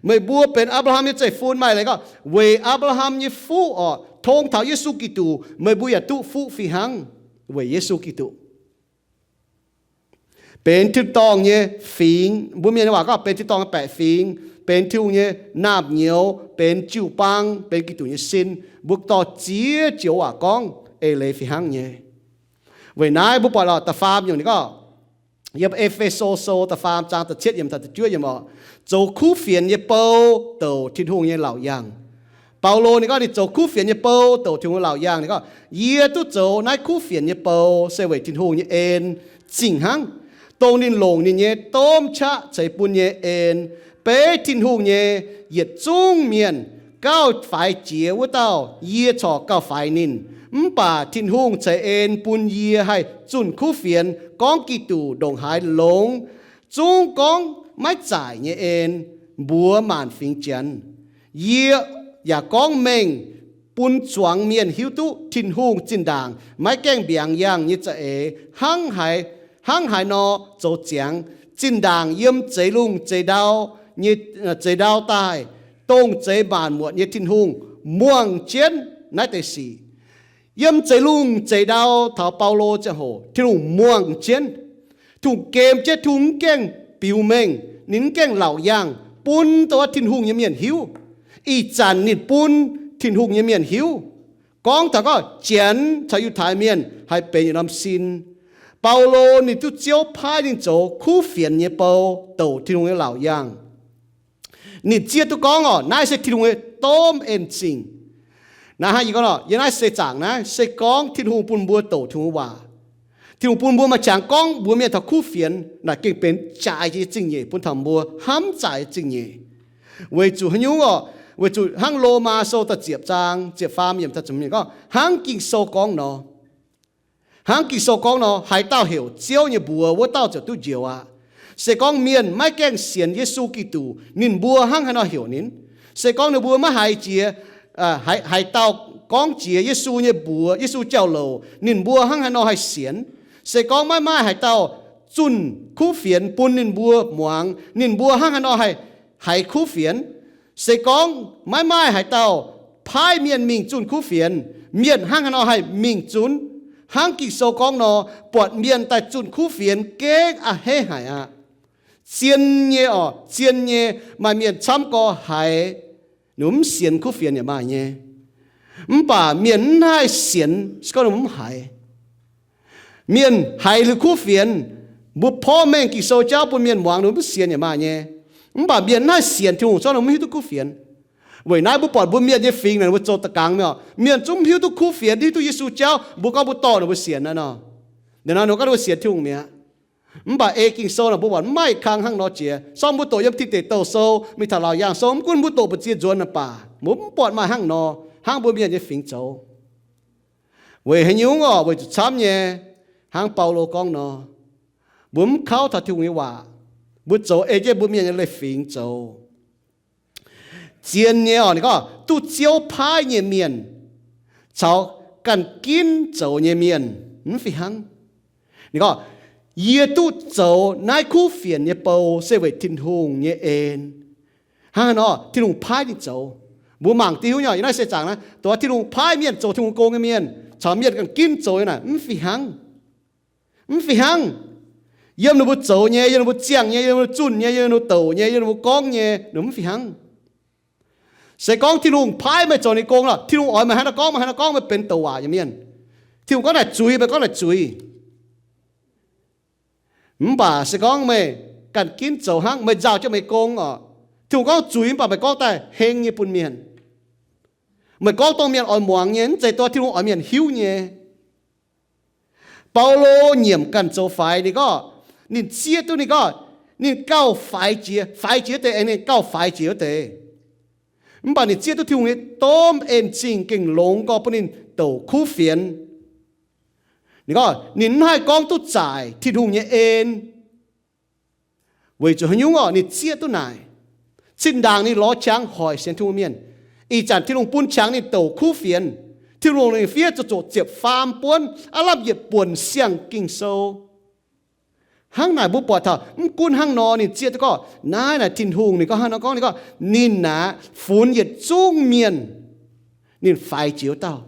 Meih mbuo benx Apc^laa^ham nyei zeiv-fun. Maaih leiz gorngv weic Apc^laa^ham nyei fuqv orqc, tong taux Yesu Giduc meih mbuo yaac duqv fuqv fih hnangv weic Yesu Giduc. Benx tin-dorngh nyei fingx, mbuo mienh nyei waac gorngv benx tin-dorngh nyei baeqc fingx, benx Tin-Hungh nyei naamh nyouz, benx jiu-baang, benx Giduc nyei sin. Mbuo dorh ziex joux waac gorngv eix leiz fih hnangv nyei. Weic naaiv mbuo buatc lorqc da'faam nyungc ninh gorngv, yiem E^fe^so Sou da'faam zaang da'cietv yiemc taux da'juov yiemc orqc, zoux kuv fienx nyei bou douc Tin-Hungh nyei laauc yaangh. Baulo ninh gorngv ninh zoux kuv fienx nyei bou douc Tin-Hungh nyei laauc yaangh. Ninh gorngv, yie duqv zoux naaiv kuv fienx nyei bou se weic Tin-Hungh nyei en zingh hnangv, dongh ninh longc ninh nyei domh qaqv ceix bun nyei en, beiv Tin-Hungh nyei yietc zungv mienh. Gauh faix jiex wuov dauh yie corc gauh faix ninh, mv baac Tin-Hungh ceix en bun yie haih zunh kuv fienx gorngv Giduc ndongc haaix longx, zungv gorngv maiv zaaic nyei en mbuox maanc fingx Janx. Yie yaac gorngv mengh bun zuangx mienh hiuv duqv Tin-Hungh zinh ndaangc maiv gaengh mbiaangx yangh nyei za'eix hnangv haaix nor zoux ziangx. Zinh ndaangc yiem zeix lungh zeix ndau nyei, zeix ndau daaih, dongh zeix maanc muotc nyei Tin-Hungh muangh jienv naaiv deix sic. Yiem zeix lungh zeix ndau taux Baulo ziangh hoc, Tin-Hungh muangh jienv. Tin-Hungh gem jienv, Tin-Hungh mv gaengh biux mengh, ninh mv gaengh laauc yaangh bun dongh Tin-Hungh nyei mienh hiuv. Ih zanc ninh bun Tin-Hungh nyei mienh hiuv. Gorngv taux gorngv Janx caux Yiutai Mienh haih benx yietc norm sin. Baulo ninh duqv Ziouv paaiv ninh zoux kuv fienx nyei bou douc Tin-Hungh nyei laauc yaangh. Ninh zieqv duqv gorngv orqc, naaiv se Tin-Hungh nyei domh en zingh. Naaiv hnangv yie gorngv orqc, yiem naaiv seix zaangc naaiv se gorngv Tin-Hungh bun mbuo douc Tin-Hungh waac. Tin-Hungh bun mbuo maaih qangx gorngv mbuox mienh taux kuv fienx, naaic gengh benx jaaix nyei zingh nyeic bun taux mbuo, hnamv zaaic nyei zingh nyeic. Weic zuqc haaix nyungc orqc? Weic zuqc hnangv Lomaa Sou da'ziepc zaang ziepc faam yiemc taux ziepc hmz gorngv, hnangv Ging-Sou gorngv nor. Hnangv Ging-Sou gorngv nor, haaix dauh heuc Ziouv nyei mbuox, wuov dauh ziouc duqv njoux aqv. Se gorngv mienh maiv gaengh sienx Yesu Giduc, ninh mbuo hnangv haaix nor heuc ninh? Se gorngv ninh mbuo maiv haiz jiex, haiz, haaix dauh gorngv jiex Yesu nyei mbuox, Yesu jauv-louc, ninh mbuo hnangv haaix nor haih sienx? Se gorngv maiv maaih haaix dauh zunh kuv fienx bun ninh mbuo muangx, ninh mbuo hnangv haaix nor haih haiz kuv fienx? Se gorngv maiv maaih haaix dauh paaiv mienh mingh zunh kuv fienx, mienh hnangv haaix nor haih mingh zunv? Hnangv Ging-Sou gorngv nor, buatc mienh daaih zunh kuv fienx gengh a'hneiv haic aqv. Zien nyei orqc, zien nyei, maaih mienh camv gorx haiz, ninh mbuo mv sienx kuv fienx yaac maaih nyei. Mv baac mienh mv haih sienx se gorngv ninh mbuo mv haiz. Mienh haiz liuz kuv fienx, mbuo porv mengh Ging-Sou jauv bun mienh muangx, ninh mbuo mv sienx yaac maaih nyei. Mv baac mienh mv haih sienx Tin-Hungh se gorngv ninh mbuo mv hiuv duqv kuv fienx. Weic naaiv mbuo buatc mbuo mienh nyei fingx naaic, mbuo zoux da'gangx mienh orqc, mienh zungv mv hiuv duqv kuv fienx, hiuv duqv Yesu jauv, mbuo gorngv mbuo dorh ninh mbuo sienx naaiv nor. Ninh nor ninh gorngv ninh mbuo sienx Tin-Hungh mi'aqv. Mv baac ei Ging-Sou naaic mbuo buatc mv maaih kang hnangv nor jiex. Sorng mbuo doqc yiem Tin Deic Douh Sou mingh taux Laauc Yaangh Sou, mv gunv mbuo doqc mbu'ziex nzuonx naaic baac mbuo mv buatc maaih hnangv nor, hnangv mbuo mienh nyei fingx zoux. Weic haaix nyungc orqc? Weic zuqc camv nyei, hnangv Baulo gorngv nor, mbuo mv kauv taux Tin-Hungh nyei waac, mbuo zoux ei jienv mbuo mienh nyei leiz-fingx zoux. Zien nyei orqc, ninh gorngv duqv Ziouv paaiv nyei mienh caux ganh ginv zoux nyei mienh mv fih hnangv. Ninh gorngv, yie duqv zoux naaiv kuv fienx nyei bou se weic Tin-Hungh nyei en. Hnangv haaix nor? Tin-Hungh paaiv ninh zoux. Mbuo mangc diuv nyei, yiem naaiv seix zaangc naaiv, dongh Tin-Hungh paaiv mienh zoux Tin-Hungh gong nyei mienh caux mienh ganh ginv zoux nyei naaic mv fih hnangv. Mv fih hnangv. Yiem ninh mbuo zoux nyei, yiem ninh mbuo ziangh nyei, yiem ninh mbuo zunh nyei, yiem ninh mbuo douc nyei, yiem ninh mbuo gorngv nyei, ninh mv fih hnangv. Se gorngv Tin-Hungh paaiv meih zoux ninh gong lorqc, Tin-Hungh oix meih haaix nor gorngv, meih haaix nor gorngv, meih benx douc waac nyei mienh. Tin-Hungh gorngv naaic zuiz, meih gorngv naaic zuiz. Mv baac se gorngv meih ganh ginv zoux hnangv, meih nzauh jienv meih gong orqc, Tin-Hungh gorngv zuiz mv baac meih gorngv daaih heng nyei bun mienh. Meih gorngv dongh mienh oix muangx nyei, mv zeiz dongh Tin-Hungh oix mienh hiuv nyei. Baulo nyiemc ganh zoux faix, ninh gorngv, ninh zieqv duqv, ninh gorngv, ninh gauh faix jiex, faix jiex wuov deix, aengx ninh gauh faix jiex wuov deix. Mv baac ninh zieqv duqv Tin-Hungh nyei domh en zingh gengh longx gorx bun ninh douc kuv fienx. Ninh gorngv ninh mv haih gorngv duqv zaaic Tin-Hungh nyei en. Weic zuqc haaix nyungc orqc? Ninh zieqv duqv naaic. Zinh ndaangc ninh lorz qangx hoic sienx Tin-Hungh mienh, ih zanc Tin-Hungh bun qangx ninh douc kuv fienx. Tin-Hungh longc ninh fiev zuqc zoqc ziepc faam buonv aav lamh yietc buonc siang Ging-Sou. Hnangv naaic mbuo buatc taux mv gunv hnangv nor, ninh zieqv duqv gorngv naaiv naaic Tin-Hungh, ninh gorngv hnangv nor gorngv, ninh gorngv ninh naaic funx yietc zungv mienh, ninh faix jiex wuov dauh.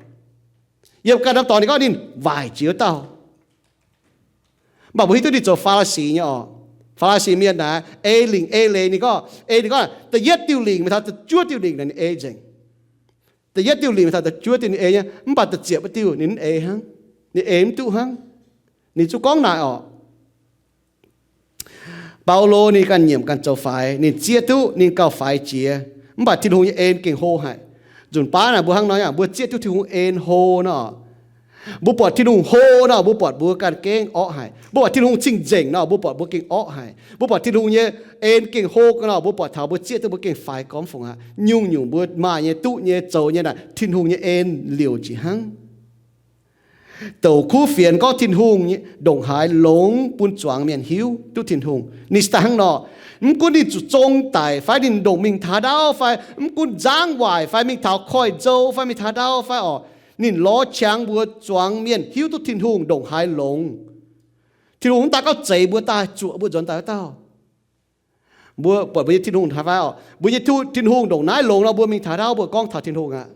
Yiem ganh norm dorngx ninh gorngv ninh waaic jiex wuov dauh. Mv baac mbuo hiuv duqv ninh zoux Faa^li^si nyei orqc. Faa^li^si mienh naaic ei lingc ei leiz, ninh gorngv, ei ninh gorngv da'yietv diuh lingc mingh taux da'juov diuh lingc naaic ninh ei nzengc. Da'yietv diuh lingc mingh taux da'juov diuh ninh ei nyei, mv baac da'ziepc diuh ninh mv ei hnangv. Ninh ei mv duqv hnangv. Ninh zungv gorngv naaic orqc. Baulo ninh ganh nyiemc ganh zoux faix, ninh zieqv duqv ninh gauh faix jiex, mv baac Tin-Hungh nyei en gengh hlo haic. Nzunc baav naaic mbuo hnangv nor, mbuo zieqv duqv Tin-Hungh en hlo nor, mbuo buatc Tin-Hungh hlo nor, mbuo buatc mbuo ganh gengh orqv haic. Mbuo buatc Tin-Hungh cing-nzengc nor, mbuo buatc mbuo gengh orqv haic. Mbuo buatc Tin-Hungh nyei en gengh hlo nor, mbuo buatc taux mbuo zieqv duqv mbuo gengh faix gormx fungc aqv. Nyungc-nyungc mbuo maaih nyei, duqv nyei, zoux nyei naaic, Tin-Hungh nyei en liouc njiec hnangv. Douc kuv fienx gorngv Tin-Hungh ndongc haaix longx bun zuangx mienh hiuv duqv Tin-Hungh. Ninh se daaih hnangv nor, mv gunv ninh zuqc zong daic fai ninh ndongc mingh taux ndaauv fai mv gunv nzangv waaic fai mingh taux koiv-nzou fai mingh taux ndaauv fai orqc, ninh lorz qangx mbuox zuangx mienh hiuv duqv Tin-Hungh ndongc haaix longx. Tin-Hungh mv daaih gorngv zeix mbuo daaih zuoqc mbuo nzuonx daaih wuov dauh. Mbuo buatc mbuo nyei Tin-Hungh haaix fai orqc? Mbuo nyei Tin-Hungh ndongc naaiv longx nor, mbuo mingh taux ndaauv mbuo gorngv taux Tin-Hungh aqv.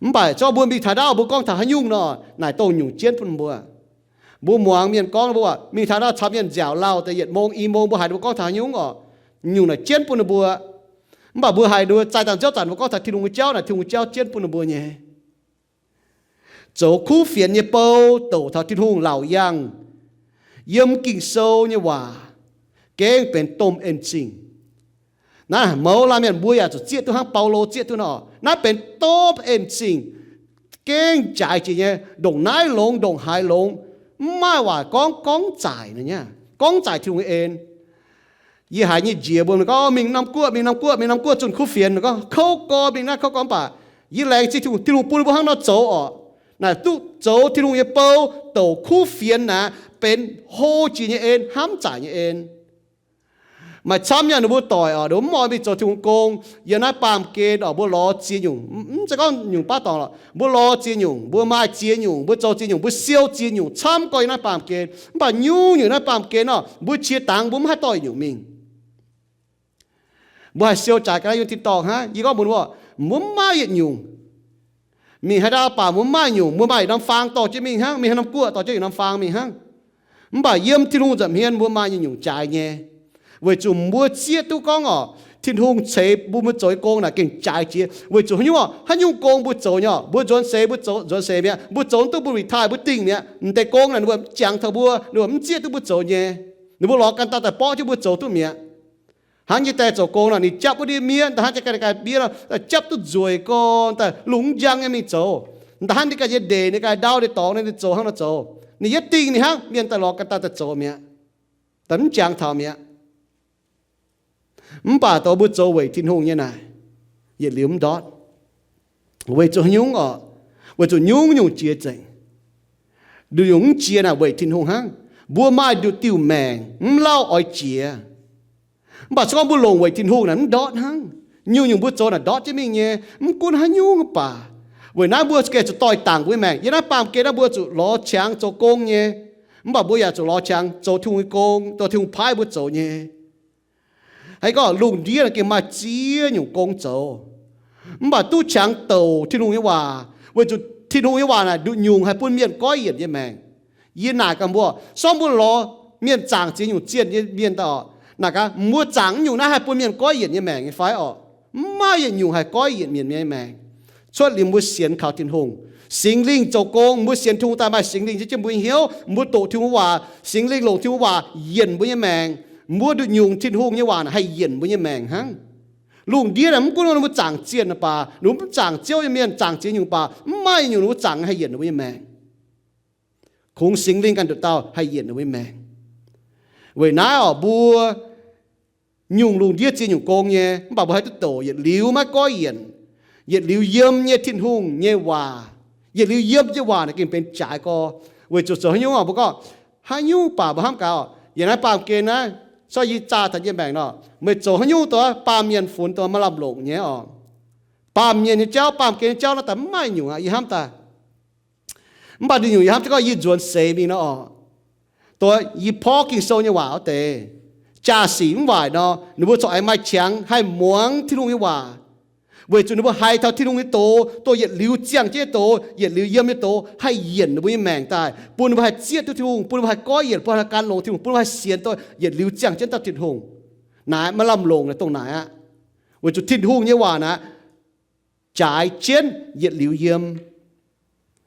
Mv baac zorqv mbuo mingh taux ndaauv mbuo gorngv taux haaix nyungc nor, naaic dongh nyungc jienv bun mbuo. Mbuo muangx mienh gorngv, mbuo mingh taux ndaauv caux mienh nziaauc lauh deix yietc mong i mong, mbuo haiz ninh mbuo gorngv taux haaix nyungc orqc, nyungc naaic jienv bun ninh mbuo. Mv baac mbuo haiz ninh mbuo zaih dangh ziouv zanc mbuo gorngv taux Tin-Hungh nyei jauv naaic, Tin-Hungh jauv jienv bun ninh mbuo nyei. Zoux kuv fienx nyei bou douc taux Tin-Hungh laauc yangh yiem Ging-Sou nyei waac gengh benx domh en zingh. Naaiv mouz laanh mienh mbuo yaac zuqc zieqv duqv hnangv Baulo zieqv duqv nor, naaiv benx domh en zingh, gengh jaaix jiex nyei, ndongc naaiv longx, ndongc haaix longx, mv maaih waac gorngv, gorngv zaaic nor nyei, gorngv zaaic Tin-Hungh nyei en. Yie haiz nyei njiec mbuo gorngv, mingh norm guoqv, mingh norm guoqv, mingh norm guoqv zunh kuv fienx, gorngv kouv gorx, mingh naaiv kouv gorx, mv baac yie laengz zingh Tin-Hungh, Tin-Hungh bun mbuo hnangv nor zoux orqc. Naaic duqv zoux Tin-Hungh nyei bou douc kuv fienx naaic, benx hlo jiex nyei en, hnamv zaaic nyei en. Maaih camv nyei ninh mbuo doic orqc, ninh mbuo mv oix mingh zoux Tin-Hungh gong. Yiem naaiv baamh gen orqc, mbuo lorz ziex nyungc, mv zeiz gorngv nyungc baav dorngx lorqc, mbuo lorz ziex nyungc, mbuo maaih ziex nyungc, mbuo zoux ziex nyungc, mbuo siou ziex nyungc camv gorx yiem naaiv baamh gen. Mv baac nyungc-nyungc yiem naaiv baamh gen orqc, mbuo qiex dangx mbuo mv haih dorh yietc nyungc mingh. Mbuo haih siou jaaix ga'naaiv yiem tin-dorngh hnangv. Yie gorngv mbuox mbuo, mbuo mv maaih yietc nyungc. Mingh haaix ndau baac mbuo mv maaih nyungc, mbuo maaih yietc norm faang dorh jienv mingh hnangv, mingh haaix norm guoqv dorh jienv yietc norm faang mingh hnangv. Mv baac yiem Tin-Hungh nza'hmien mbuo maaih nyungc-nyungc jaaix nyei. Weic zuqc mbuo zieqv duqv gorngv orqc, Tin-Hungh ceix bun mbuo zoux nyei gong naaic gengh jaaix jiex. Weic zuqc haaix nyungc orqc? Haaix nyungc gong mbuo zoux nyei orqc, mbuo nzuonx seix mbuo zoux, nzuonx seix mi'aqv. Mbuo zoux duqv mbuo retire, mbuo dingh mi'aqv. M'deix gong naaic ninh mbuo mv jangx taux mbuo, ninh mbuo mv zieqv duqv mbuo zoux nyei. Ninh mbuo lorz ganh daaih daaih borqv jienv mbuo zoux duqv mi'aqv. Hnangv yie daaih zoux gong nor, ninh japv wuov ndiev miev, da'hnangv jiex ganh ganh biev nor, daaih japv duqv nzueic gorn, daaih lungh njang nyei mingh zoux. Da'hnangv ninh ganh nyei ndeic, ninh ganh ndau, ninh dorngx, ninh zoux hnangv nor zoux. Ninh yietv dingh ninh hnangv, mienh daaih lorz ganh daaih daaih zoux mi'aqv. Daaih mv jangx taux mi'aqv. Mv baac dongh mbuo zoux weic Tin-Hungh nyei naaic, yietc liuz mv ndortv. Weic zuqc haaix nyungc orqc? Weic zuqc nyungc-nyungc jiex nzengc. Nduqc nyungc mv jiex naaic weic Tin-Hungh hnangv. Mbuo maaih nduqc diuh maengc mv lauh oix jiex. Mv baac se gorngv mbuo longc weic Tin-Hungh naaic mv ndortv hnangv. Nyungc-nyungc mbuo zoux naaic ndortv jienv mingh nyei, mv gunv haaix nyungc baac. Weic naaiv mbuo gengh zuqc doix-dangc mbuo nyei maengc. Yiem naaiv baamh gen naaiv mbuo zuqc lorz qangx zoux gong nyei. Mv baac mbuo yaac zuqc lorz qangx zoux Tin-Hungh nyei gong, zoux Tin-Hungh paaiv mbuo zoux nyei. Haaix gorngv lungh ndiev naaic gengh maaih ziex nyungc gong zoux, mv baac duqv qangx douc Tin-Hungh nyei waac, weic zuqc Tin-Hungh nyei waac naaic nduqc nyungc haih bun mienh goiv yienc nyei maengc. Yie naaic gaax mbuo, se gorngv mbuo lorz mienh zaangc ziex nyungc zienh nyei mienh daaih orqc, naaic gaax mbuo zaangc naaiv nyungc naaiv haih bun mienh goiv yienc nyei maengc nyei fai orqc? Mv maaih yietc nyungc haih goiv yienc mienh nyei maengc. Cuotv liuz mbuo sienx kaux Tin-Hungh, Singx Lingh zoux gong, mbuo sienx Tin-Hungh daaih maaih Singx Lingh jienv jienv mbuo nyei hnyouv, mbuo doqc Tin-Hungh waac, Singx Lingh longc Tin-Hungh waac yienc mbuo nyei maengc. Mbuo nduqc nyungc Tin-Hungh nyei waac naaic haih yienc mbuo nyei maengc hnangv. Lungh ndiev naaic mv gunv ninh mbuo zaangc zienh baac, ninh mbuo mv zaangc Ziouv nyei mienh, zaangc ziex nyungc baac, mv maaih yietc nyungc ninh mbuo zaangc haih yienc ninh mbuo nyei maengc. Kungx Singx Lingh ganh nduqc dauh haih yienc ninh mbuo nyei maengc. Weic naaiv orqc, mbuo nyungc lungh ndiev ziex nyungc gong nyei, mv baac mbuo haih duqv douc yietc liuz maiv goiv yienc, yietc liuz yiem nyei Tin-Hungh nyei waac, yietc liuz yiem nyei waac naaic gengh benx jaaix gorx. Weic zuqc zoux haaix nyungc orqc, mbuo gorngv haaix nyungc baac mbuo hnamv gaax orqc, yiem naaiv baamh gen naaiv, se gorngv yie zaah taux yie nyei maengc nor, meih zoux haaix nyungc dongh baamh mienh funx dongh maaih lamh longc nyei orqc. Baamh mienh nyei jauv, baamh gen nyei jauv naaiv daaih mv maaih nyungc aqv, yie hnamv daaih. Mv baac nduqc nyungc yie hnamv jienv gorngv yie nzuonx seix mingh nor orqc, Dongh yie porv Ging-Sou nyei waac wuov deix, jaa-sic mv waaic nor, ninh mbuo corc aengx maaih qangx haih muangx Tin-Hungh nyei waac, weic zuqc ninh mbuo haiz taux Tin-Hungh nyei doz, dongh yietc liuz ziangh jienv nyei doz, yietc liuz yiem nyei doz, haih yienc ninh mbuo nyei maengc daaih, bun ninh mbuo haih zieqv duqv Tin-Hungh, bun ninh mbuo haih goiv yienc, bun ninh haih gan longx Tin-Hungh, bun ninh mbuo haih sienx dongh yietc liuz ziangh jienv dauh Tin-Hungh. Naaic maaih lamh longc naaic dongh naaic aqv. Weic zuqc Tin-Hungh nyei waac naaic jaaix jienv yietc liuz yiem.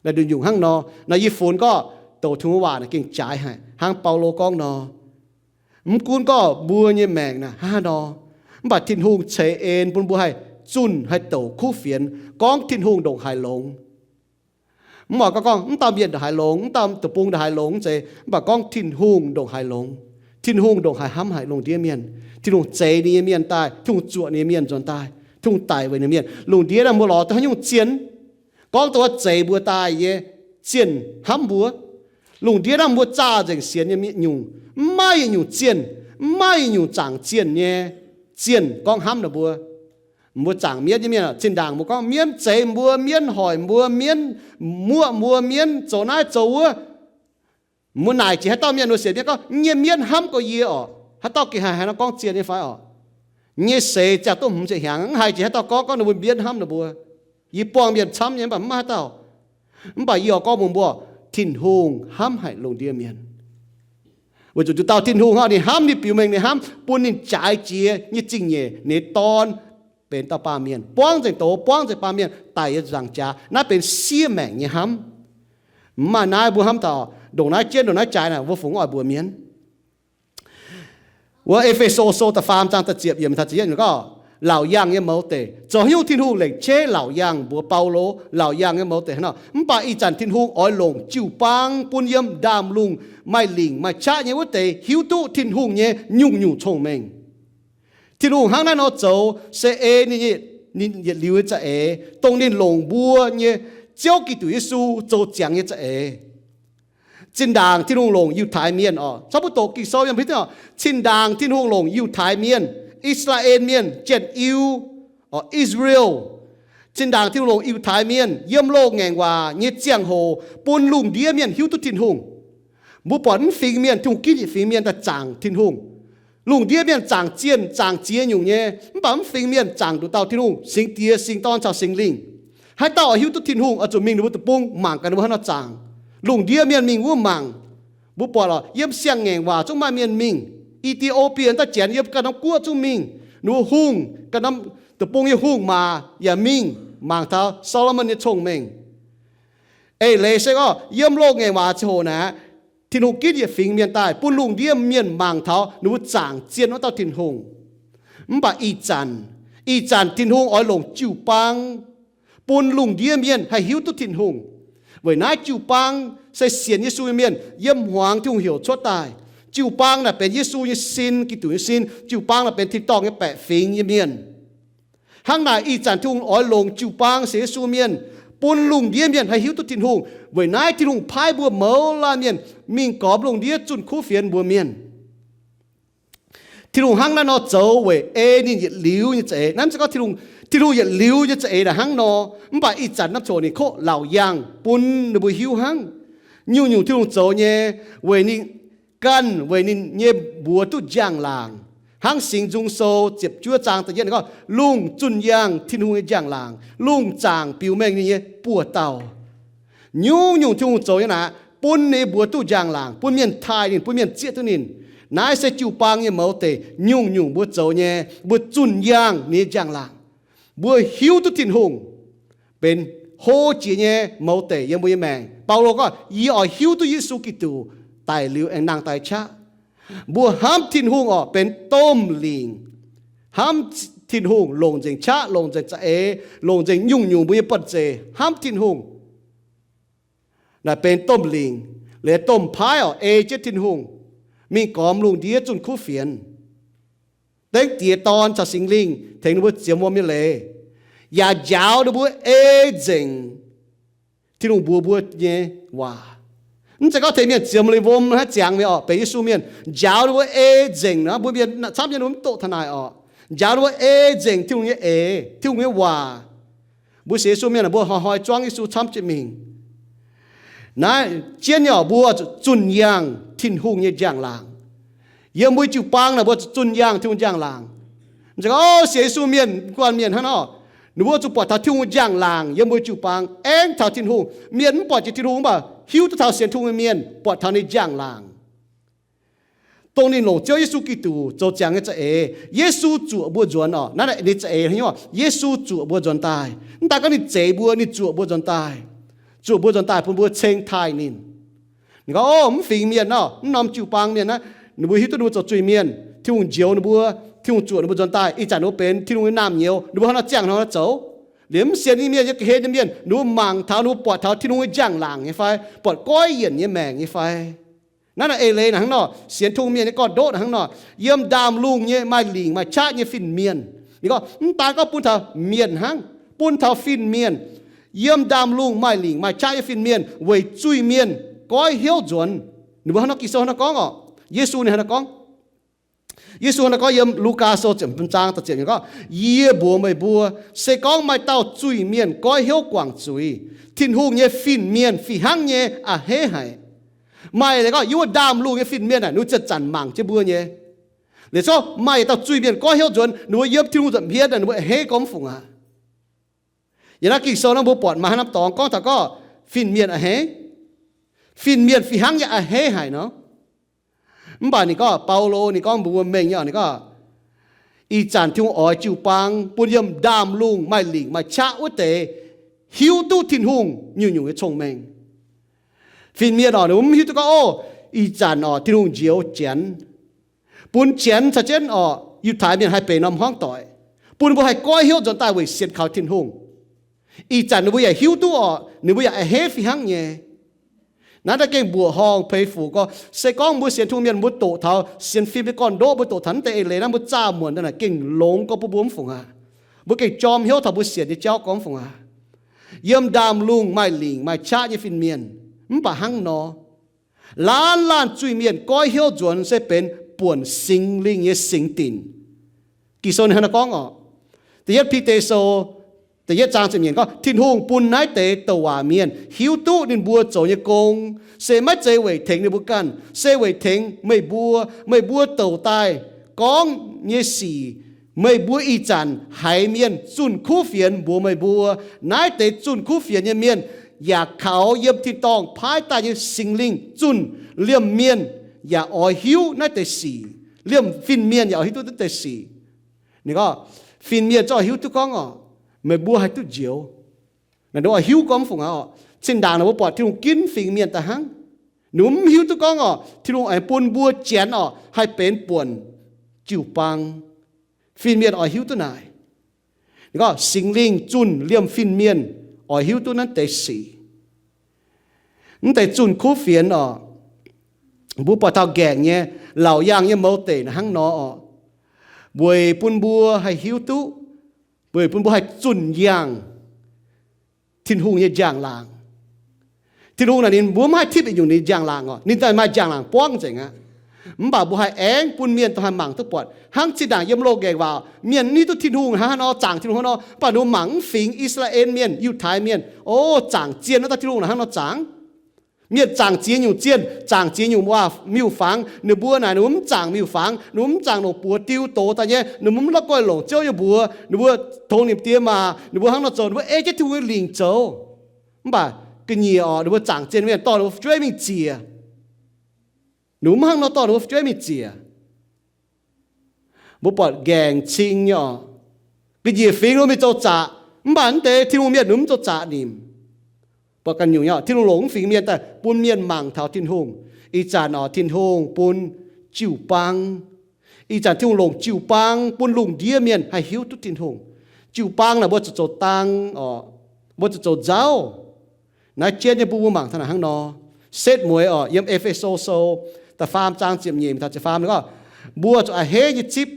Naaiv nduqc nyungc hnangv nor, naaiv yie funx gorngv douc Tin-Hungh waac naaic gengh jaaix haic, hnangv Baulo gorngv nor. Mv gunv gorngv mbuo nyei maengc naaic hnangv haaix nor, mv baac Tin-Hungh ceix en bun mbuo haih zunh haih douc kuv fienx gorngv Tin-Hungh ndongc haaix longx. Mv oix gorngv gorngv mv dauh mienh ndongc haaix longx, mv dauh deic-bung ndongc haaix longx zeiz, mv baac gorngv Tin-Hungh ndongc haaix longx. Tin-Hungh ndongc haaix hnamv haic lungh ndiev mienh. Tin-Hungh zeix ninh nyei mienh daaih, Tin-Hungh zuoqc ninh nyei mienh nzuonx daaih, Tin-Hungh daic weic ninh mienh. Lungh ndiev naaiv mbuo lorz duqv haaix nyungc zienh? Gorngv dongh wuov zeix mbuo daaih nyei zienh hnamv mbuo. Lungh ndiev naaiv mbuo zaah nzengc sienx nyei mienh nyungc, mv maaih yietc nyungc zienh, mv maaih yietc nyungc zaangc zienh nyei zienh gorngv hnamv ninh mbuo. Mbuo zaangc mienv nyei mienh, zinh ndaangc mbuo gorngv mienv zeix mbuo, mienv hoic mbuo, mienv muoqv mbuo, mienv zoux naaiv zoux wuov. Mbuo naaic jiex haaix dauh mienh, mbuo sienx mienv gorngv, nyei mienv hnamv gorx yie orqc. Haaix dauh gengh haih haaix nor gorngv zienh nyei fai orqc? Nyei seix ziangh duqv hmz ziepc hnyangx, mv haih jiex haaix dauh gorngv, gorngv ninh mbuo mienv hnamv ninh mbuo. Yie buangh mienh camv nyei, mv baac mv maaih haaix dauh. Mv baac yie oix gorngv mbuox mbuo, Tin-Hungh hnamv haic lungh ndiev mienh. Weic zuqc nduqc dauh Tin-Hungh hnangv, ninh hnamv, ninh biux mengh ninh hnamv, bun ninh jaaix jiex nyei zingh nyeic, ninh nyei Dorn benx dauh baamh mienh, buangv nzengc doz, buangv nzengc baamh mienh daic yiem nzaangc jaax. Naaiv benx siev maengc nyei hnamv. Mv maaih naaiv mbuo hnamv taux ndongc naaiv jienv ndongc naaiv jaaix naaic, mbuo fungc oix mbuox mienh. Wuov E^fe^so Sou da'faam zaang da'ziepc yiemc taux ziepc yietv gorngv, laauc yaangh nyei mouz deic. Zoux haaix nyungc Tin-Hungh lengc jeiv laauc yaangh mbuox Baulo laauc yaangh nyei mouz deic hnangv nor? Mv baac ih zanc Tin-Hungh oix longc jiu-baang bun yiem ndaamv-lungh maaih lingc maaih qaqv nyei wuov deix hiuv duqv Tin-Hungh nyei nyungc-nyungc cong-mengh. Tin-Hungh hnangv naaiv nor zoux se ei ninh, ninh yietc liuz nyei za'eix, dongh ninh longc mbuo nyei Ziouv Giduc Yesu zoux ziangx nyei za'eix. Zinh ndaangc Tin-Hungh longc Yiutai Mienh orqc, caux mbuo doqc Ging-Sou yiem hiuv duqv, zinh ndaangc Tin-Hungh longc Yiutai Mienh, I^saa^laa^en Mienh, Janx-Iu, orqc, Israel. Zinh ndaangc Tin-Hungh longc Yiutai Mienh yiem loz-ngaengc waac nyei ziangh hoc bun lungh ndiev mienh hiuv duqv Tin-Hungh. Mbuo buatc mv fingx mienh, Tin-Hungh ginv yietc fingx mienh daaih zaangc Tin-Hungh. Lungh ndiev mienh zaangc zienh zaangc ziex nyungc nyei, mv baac mv fingx mienh zaangc nduqc dauh Tin-Hungh, Singx Diex, Singx Dorn caux Singx Lingh. Haaix dauh oix hiuv duqv Tin-Hungh oix zuqc mingh ninh mbuo deic-bung mangc gaax ninh mbuo haaix nor zaangc. Lungh ndiev mienh mingh wuov mangc. Mbuo buatc lorqc, yiem siang-ngaengc waac zungv maaih mienh mingh. Ethio^pie^en daaih Janx yiem ganh norm guoqv zungv mingh. Ninh mbuo hungh, ganh norm deic-bung nyei hungh maac yaac mingh mangc taux Saa^lo^morn nyei cong-mengh. Eix leiz se gorngv yiem loz-ngaengc waac ziangh hoc naaic, Tin-Hungh ginv yietc fingx mienh daaih bun lungh ndiev mienh mangc taux ninh mbuo zaangc zienh wuov dauh Tin-Hungh. Mv baac ih zanc, ih zanc Tin-Hungh oix longc jiu-baang bun lungh ndiev mienh haih hiuv duqv Tin-Hungh. Weic naaiv jiu-baang se sienx Yesu nyei mienh yiem hmuangx Tin-Hungh heuc cuotv daaih. Jiu-baang naaic benx Yesu nyei sin, Giduc nyei sin. Jiu-baang naaic benx tin-dorngh nyei baeqc fingx nyei mienh. Hnangv naaic, ih zanc Tin-Hungh oix longc jiu-baang sienx Yesu mienh bun lungh ndiev mienh haih hiuv duqv Tin-Hungh. Weic naaiv Tin-Hungh paaiv mbuo mouz laanh mienh mingh gormx lungh ndiev zunh kuv fienx mbuox mienh. Tin-Hungh hnangv naaiv nor zoux weic ei ninh yietc liuz nyei za'eix. Naaiv se gorngv Tin-Hungh, Tin-Hungh yietc liuz nyei za'eix naaic hnangv nor. Mv baac ih zanc norm coc ninh koqv laauc yaangh bun ninh mbuo hiuv hnangv. Nyungc-nyungc Tin-Hungh zoux nyei, weic ninh ganh, weic ninh nyei mbuox duqv njang-laangc. Hnangv Singx Nzung Sou ziepc juov zaang da'yietv gorngv, lungh zunh yaangh Tin-Hungh nyei njang-laangc, lungh zaangc biux mengh ninh nyei buoz-dauh. Nyungc-nyungc Tin-Hungh zoux nyei naaic, bun ninh mbuox duqv njang-laangc, bun mienh taaih ninh, bun mienh zieqv duqv ninh. Naaiv se jiu-baang nyei mouz deic, nyungc-nyungc mbuo zoux nyei, mbuo zunh yaangh ninh nyei njang-laangc. Mbuo hiuv duqv Tin-Hungh benx hlo jiex nyei mouz deic yiem mbuo nyei maengc. Baulo gorngv, yie oix hiuv duqv Yesu Giduc daic liuz aengx nangh daaih qaqv. Mbuo hnamv Tin-Hungh orqc, benx domh lingc, hnamv Tin-Hungh longc nzengc qaqv, longc nzengc za'eix, longc nzengc nyungc-nyungc mbuo nyei buonv-zeic hnamv Tin-Hungh. Naaic benx domh lingc, liuz domh paaiv orqc, ei jienv Tin-Hungh mingh gormx lungh ndiev zunh kuv fienx. Dengv Diex, Dorn caux Singx Lingh tengx ninh mbuo ziemx wuom nyei leiz, yaac njaaux ninh mbuo ei nzengc Tin-Hungh mbuox mbuo nyei waac. Mv zeiz gorngv tengx mienh ziemx liuz wuom hnangv ziangx mingh orqc, benx Yesu mienh njaaux ninh mbuo ei nzengc nor, mbuo mienh camv nyei ninh mbuo mv doqc taux naaic orqc. Njaaux ninh mbuo ei nzengc Tin-Hungh nyei eix, Tin-Hungh nyei waac. Mbuo sienx Yesu mienh, mbuo hnoi-hnoi zuangv Yesu camv jienv mingh. Naaiv jienv nyei orqc, mbuo zuqc zunh yangh Tin-Hungh nyei njang-laangc. Yiem mbuo jiu-baang naaic mbuo zuqc zunh yangh Tin-Hungh njang-laangc. Mv zeiz gorngv, o, sienx Yesu mienh, guanh mienh hnangv nor, ninh mbuo zuqc buatc taux Tin-Hungh njang-laangc yiem mbuo jiu-baang, aengv taux Tin-Hungh. Mienh mv buatc jiex Tin-Hungh mv baac hiuv duqv taux sienx Tin-Hungh nyei mienh buatc taux ninh njang-laangc. Dongh ninh longc Ziouv Yesu Giduc zoux ziangx nyei za'eix. Yesu zuoqc mbuo nzuonx orqc. Naaiv ninh za'eix hnangv, Yesu zuoqc mbuo nzuonx daaih. Mv daaih gorngv ninh zeix mbuo, ninh zuoqc mbuo nzuonx daaih. Zuoqc mbuo nzuonx daaih bun mbuo ceng taaih ninh. Ninh gorngv, o, mv fingx mienh nor, mv norm jiu-baang mienh naaiv, ninh mbuo hiuv duqv ninh mbuo zoux zuiz-mienh, Tin-Hungh njoux ninh mbuo, Tin-Hungh zuoqc ninh mbuo nzuonx daaih, ih zanc ninh mbuo benx Tin-Hungh nyei naamh nyouz, ninh mbuo hnangv nor ziangh hnangv nor zoux. Liemh mv sienx nyei mienh, yiem ga'hlen nyei mienh, ninh mbuo mangc taux, ninh mbuo buatc taux Tin-Hungh nyei njang-laangc nyei fai? Buatc goiv yienc nyei maengc nyei fai? Naaiv naaic eix leiz naaic hnangv nor, sienx Tin-Hungh mienh nyei gorn-ndoqv naaic hnangv nor, yiem ndaamv-lungh nyei maaih lingc maaih qaqv nyei fin-mienh. Ninh gorngv, mv daan gorngv bun taux mienh hnangv, bun taux fin-mienh. Yiem ndaamv-lungh maaih lingc maaih qaqv nyei fin-mienh weic zuiz-mienh goiv hnyouv nzuonx. Ninh mbuo hnangv nor, Ging-Sou hnangv nor gorngv orqc. Yesu ninh hnangv nor gorngv. Yesu hnangv nor gorngv yiem Lugaa Sou ziepc hmz zaang da'ziepc yiemc gorngv, yie mbuox meih mbuo, se gorngv maaih dauh zuiz-mienh goiv hnyouv guangc zuiz, Tin-Hungh nyei fin-mienh fih hnangv nyei a'hneiv haic. Maaih leiz gorngv yiem wuov ndaamv-lungh nyei fin-mienh naaic, ninh mbuo zanc-zanc mangc jienv mbuo nyei. Liuz gorngv maaih dauh zuiz-mienh goiv hnyouv nzuonx, ninh mbuo yiem Tin-Hungh nza'hmien naaic, ninh mbuo a'hneiv gormx fungc aqv. Yiem naaiv Ging-Sou naaiv mbuo buatc maaih haaix norm dorngx gorngv taux gorngv fin-mienh a'hneiv, fin-mienh fih hnangv nyei a'hneiv haic nor. Mv baac ninh gorngv, Baulo ninh gorngv mbuox mbuo mengh nyei, ninh gorngv, ih zanc Tin-Hungh oix jiu-baang bun yiem ndaamv-lungh maaih lingc maaih qaqv wuov deix hiuv duqv Tin-Hungh nyungc-nyungc nyei cong-mengh. Fin-mienh orqc, ninh mbuo mv hiuv duqv gorngv, o, ih zanc orqc, Tin-Hungh njoux Janx, bun Janx caux jienv orqc, Yiutai Mienh haih benx norm hmuangv doic, bun ninh mbuo haih goiv hnyouv nzuonx daaih weic sienx kaux Tin-Hungh. Ih zanc ninh mbuo yaac hiuv duqv orqc, ninh mbuo yaac a'hneiv fih hnangv nyei. Naaiv daaih gengh mbuoqc horngh peix fuc gorngv, se gorngv mbuo sienx Tin-Hungh mienh, mbuo doqc taux sienx fim nyei gorn-ndoqv, mbuo doqc taux naaiv deix eix leiz naaiv, mbuo zaah muonc daaih naaic gengh longx gorx bun mbuo mv fungc aqv. Mbuo gengh jorm hnyouv taux mbuo sienx nyei jauv gorx mv fungc aqv. Yiem ndaamv-lungh maaih lingc maaih qaqv nyei fin-mienh, mv baac hnangv nor, laanh laanh zuiz-mienh goiv hnyouv nzuonx se benx buonc Singx Lingh nyei singx dinc. Ging-Sou ninh hnangv naaiv gorngv orqc, da'yietv Bide Sou da'yietv zaang ziepc nyeic gorngv, Tin-Hungh bun naaiv deix douc waac mienh hiuv duqv ninh mbuo zoux nyei gong se maiv zeiz weic tengx ninh mbuo ganh, se weic tengx meih mbuo. Meih mbuo douc daaih gorngv nyei sic, meih mbuo ih zanc haiz mienh zunh kuv fienx mbuox meih mbuo. Naaiv deix zunh kuv fienx nyei mienh yaac kaux yiem tin-dorngh paaiv daaih nyei Singx Lingh zunh liemh mienh yaac oix hiuv naaiv deix sic. Liemh fin-mienh yaac oix hiuv duqv naaiv deix sic. Ninh gorngv, fin-mienh zungv oix hiuv duqv gorngv orqc, meih mbuo haih duqv njoux. Naaiv ninh oix hiuv gorngv mv fungc aqv orqc. Zinh ndaangc naaic mbuo buatc Tin-Hungh ginv fingx mienh daaih hnangv. Ninh mbuo mv hiuv duqv gorngv orqc, Tin-Hungh aengx bun mbuo Janx orqc haih benx buonc jiu-baang. Fin-mienh oix hiuv duqv naaic. Ninh gorngv Singx Lingh zunh liemh fin-mienh oix hiuv duqv naaiv deix sic. Mv deix zunh kuv fienx orqc, mbuo buatc taux nqaengc nyei, laauc yaangh nyei mouz deic naaic hnangv nor orqc, weic bun mbuo haih hiuv duqv, weic bun mbuo haih zunh yangh Tin-Hungh nyei njang-laangc. Tin-Hungh naaic ninh mbuo mv haih tipv yietc nyungc ninh njang-laangc orqc. Ninh daaih maaih njang-laangc buangv nzengc aqv. Mv baac mbuo haih aengv bun mienh dongh haih mangc duqv buatc. Hnangv zinh ndaangc yiem loz-ngaengc waac, mienh mv hiuv duqv Tin-Hungh hnangv haaix nor, zaangc Tin-Hungh hnangv nor, mv baac ninh mbuo mangc mv fingx I^saa^laa^en Mienh, Yiutai Mienh, o, zaangc zien naaiv dauh Tin-Hungh naaic hnangv nor zaangc. Mienh zaangc ziex nyungc zien, zaangc ziex nyungc waac miuc-fangx. Ninh mbuo naaic ninh mbuo mv zaangc miuc-fangx, ninh mbuo mv zaangc longc buoz diu doz daaih nyei, ninh mbuo mv la'guaih longc Ziouv nyei mbuox, ninh mbuo tongx ninh dieh maac, ninh mbuo hnangv nor zoux, ninh mbuo ei jienv Tin-Hungh nyei lingc zoux. Mv baac ga'nyiec orqc, ninh mbuo zaangc zien mienh dorh ninh mbuo fu'jueiv mingh ziec. Ninh mbuo mv hnangv nor dorh ninh mbuo fu'jueiv mingh ziec. Mbuo buatc nqaengc cing nyei orqc, ga'nyiec fingx ninh mbuo mingh zoux zaqc, mv baac mv deix Tin-Hungh mienh ninh mbuo mv zoux zaqc nimc. Buatc ganh nyungc nyei orqc, Tin-Hungh longc mv fingx mienh daaih bun mienh mangc taux Tin-Hungh. Ih zanc orqc, Tin-Hungh bun jiu-baang. Ih zanc Tin-Hungh longc jiu-baang bun lungh ndiev mienh haih hiuv duqv Tin-Hungh. Jiu-baang naaic mbuo zuqc zoux dang orqc, mbuo zuqc zoux nzauv. Naaiv jienv nyei mbuo mbuo mangc taux naaic hnangv nor. Setv mueiz orqc, yiem E^fe^so Sou da'faam zaang ziepc nyeic taux ziepc faam ninh gorngv, mbuo zuqc a'hneiv nyei zipv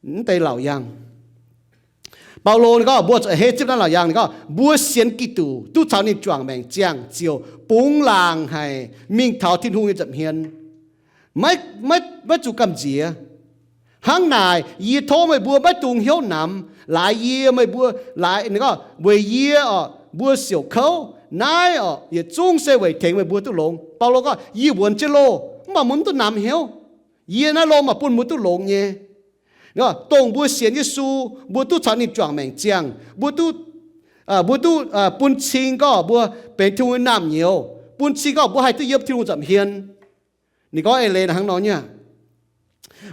mv deix laauc yaangh. Baulo ninh gorngv mbuo zuqc a'hneiv zipv naaiv laauc yaangh. Ninh gorngv mbuo sienx Giduc duqv caux ninh juangc maengc ziangh ziouc bungx laangc haic mingh taux Tin-Hungh nyei nza'hmien. Maiv, maiv, maiv zuqc gamh nziex. Hnangv naaic, yie tov meih mbuo maiv dungx hnyouv namx laaix yie, meih mbuo laaix, ninh gorngv weic yie orqc, mbuo siouc kouv. Naaiv oc, yietc zungv se weic tengx meih mbuo duqv longx. Baulo gorngv, yie wuonx jienv loh, mv baac mbuo mv duqv namx hnyouv. Yie naaiv loh maaih bun mbuo duqv longx nyei. Dongh mbuo sienx Yesu, mbuo duqv caux ninh juangc maengc ziangh, mbuo duqv, mbuo duqv bun cing gorngv mbuo benx Tin-Hungh nyei naamh nyouz, bun cing gorngv mbuo haih duqv yiem Tin-Hungh nza'hmien. Ninh gorngv eix leiz hnangv nor nyei,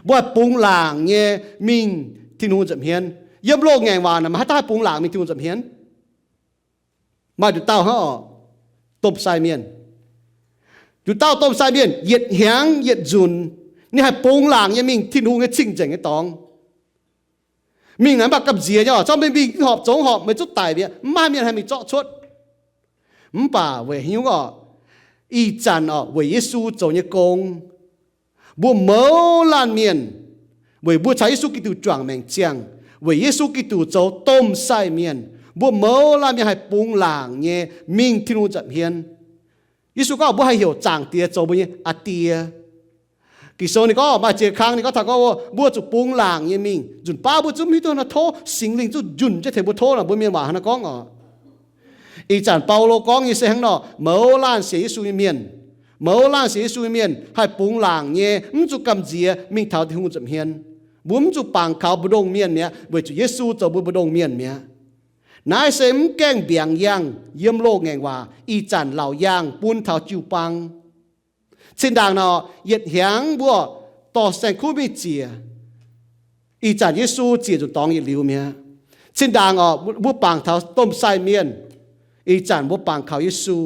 mbuo haih bungx laangc nyei mingh Tin-Hungh nza'hmien. Yiem loz-ngaengc waac naaic maaih haaix dauh haih bungx laangc mingh Tin-Hungh nza'hmien? Maaih nduqc dauh hnangv oc, domh sai mienh. Nduqc dauh domh sai mienh yietc hnyangx yietc nzunc, ninh haih bungx laangc nyei mingh Tin-Hungh nyei cing-nzengc nyei dorngx. Mingh naaic mv baac gamh nziex nyei oc, zorqv meih mingh horpc zongx horpc, meih zungv daic mi'aqv, mv maaih mienh haih mingh zorqv cuotv. Mv baac weic haaix nyungc oc, ih zanc oc, weic Yesu zoux nyei gong, mbuo mouz laanh mienh, weic mbuo caux Yesu Giduc juangc maengc ziangh, weic Yesu Giduc zoux domh sai mienh, mbuo mouz laanh mienh haih bungx laangc nyei mingh Tin-Hungh nza'hmien. Yesu gorngv mbuo haih heuc Zaangc Diex zoux mbuo nyei Aa Die. Ging-Sou ninh gorngv maaih ziex kang ninh gorngv taux gorngv mbuo zuqc bungx laangc nyei mingh. Nzunc baav mbuo zungv mv hiuv duqv naaiv tov, Singx Lingh zungv njunh jienv tengx mbuo tov naaic, mbuo mienh waac hnangv naaiv gorngv oc. Ih zanc Baulo gorngv nyei se hnangv nor, mouz laanh sienx Yesu nyei mienh, mouz laanh sienx Yesu nyei mienh haih bungx laangc nyei, mv zuqc gamh nziex mingh taux Tin-Hungh nza'hmien. Mbuo mv zuqc bangc kaux mbu'ndongx mienh mi'aqv, weic zuqc Yesu zoux mbuo mbu'ndongx mienh mi'aqv. Naaiv se mv gaengh mbiaangx yangh yiem loz-ngaengc waac, ih zanc laauc yaangh bun taux jiu-baang. Zinh ndaangc nor, yietc hnyangx mbuo dorh saeng-kuv mingh ziec, ih zanc Yesu ziec nzuqc dorngx yietc liuz mi'aqv. Zinh ndaangc oc, mbuo bangc taux domh sai mienh, ih zanc mbuo bangc kaux Yesu.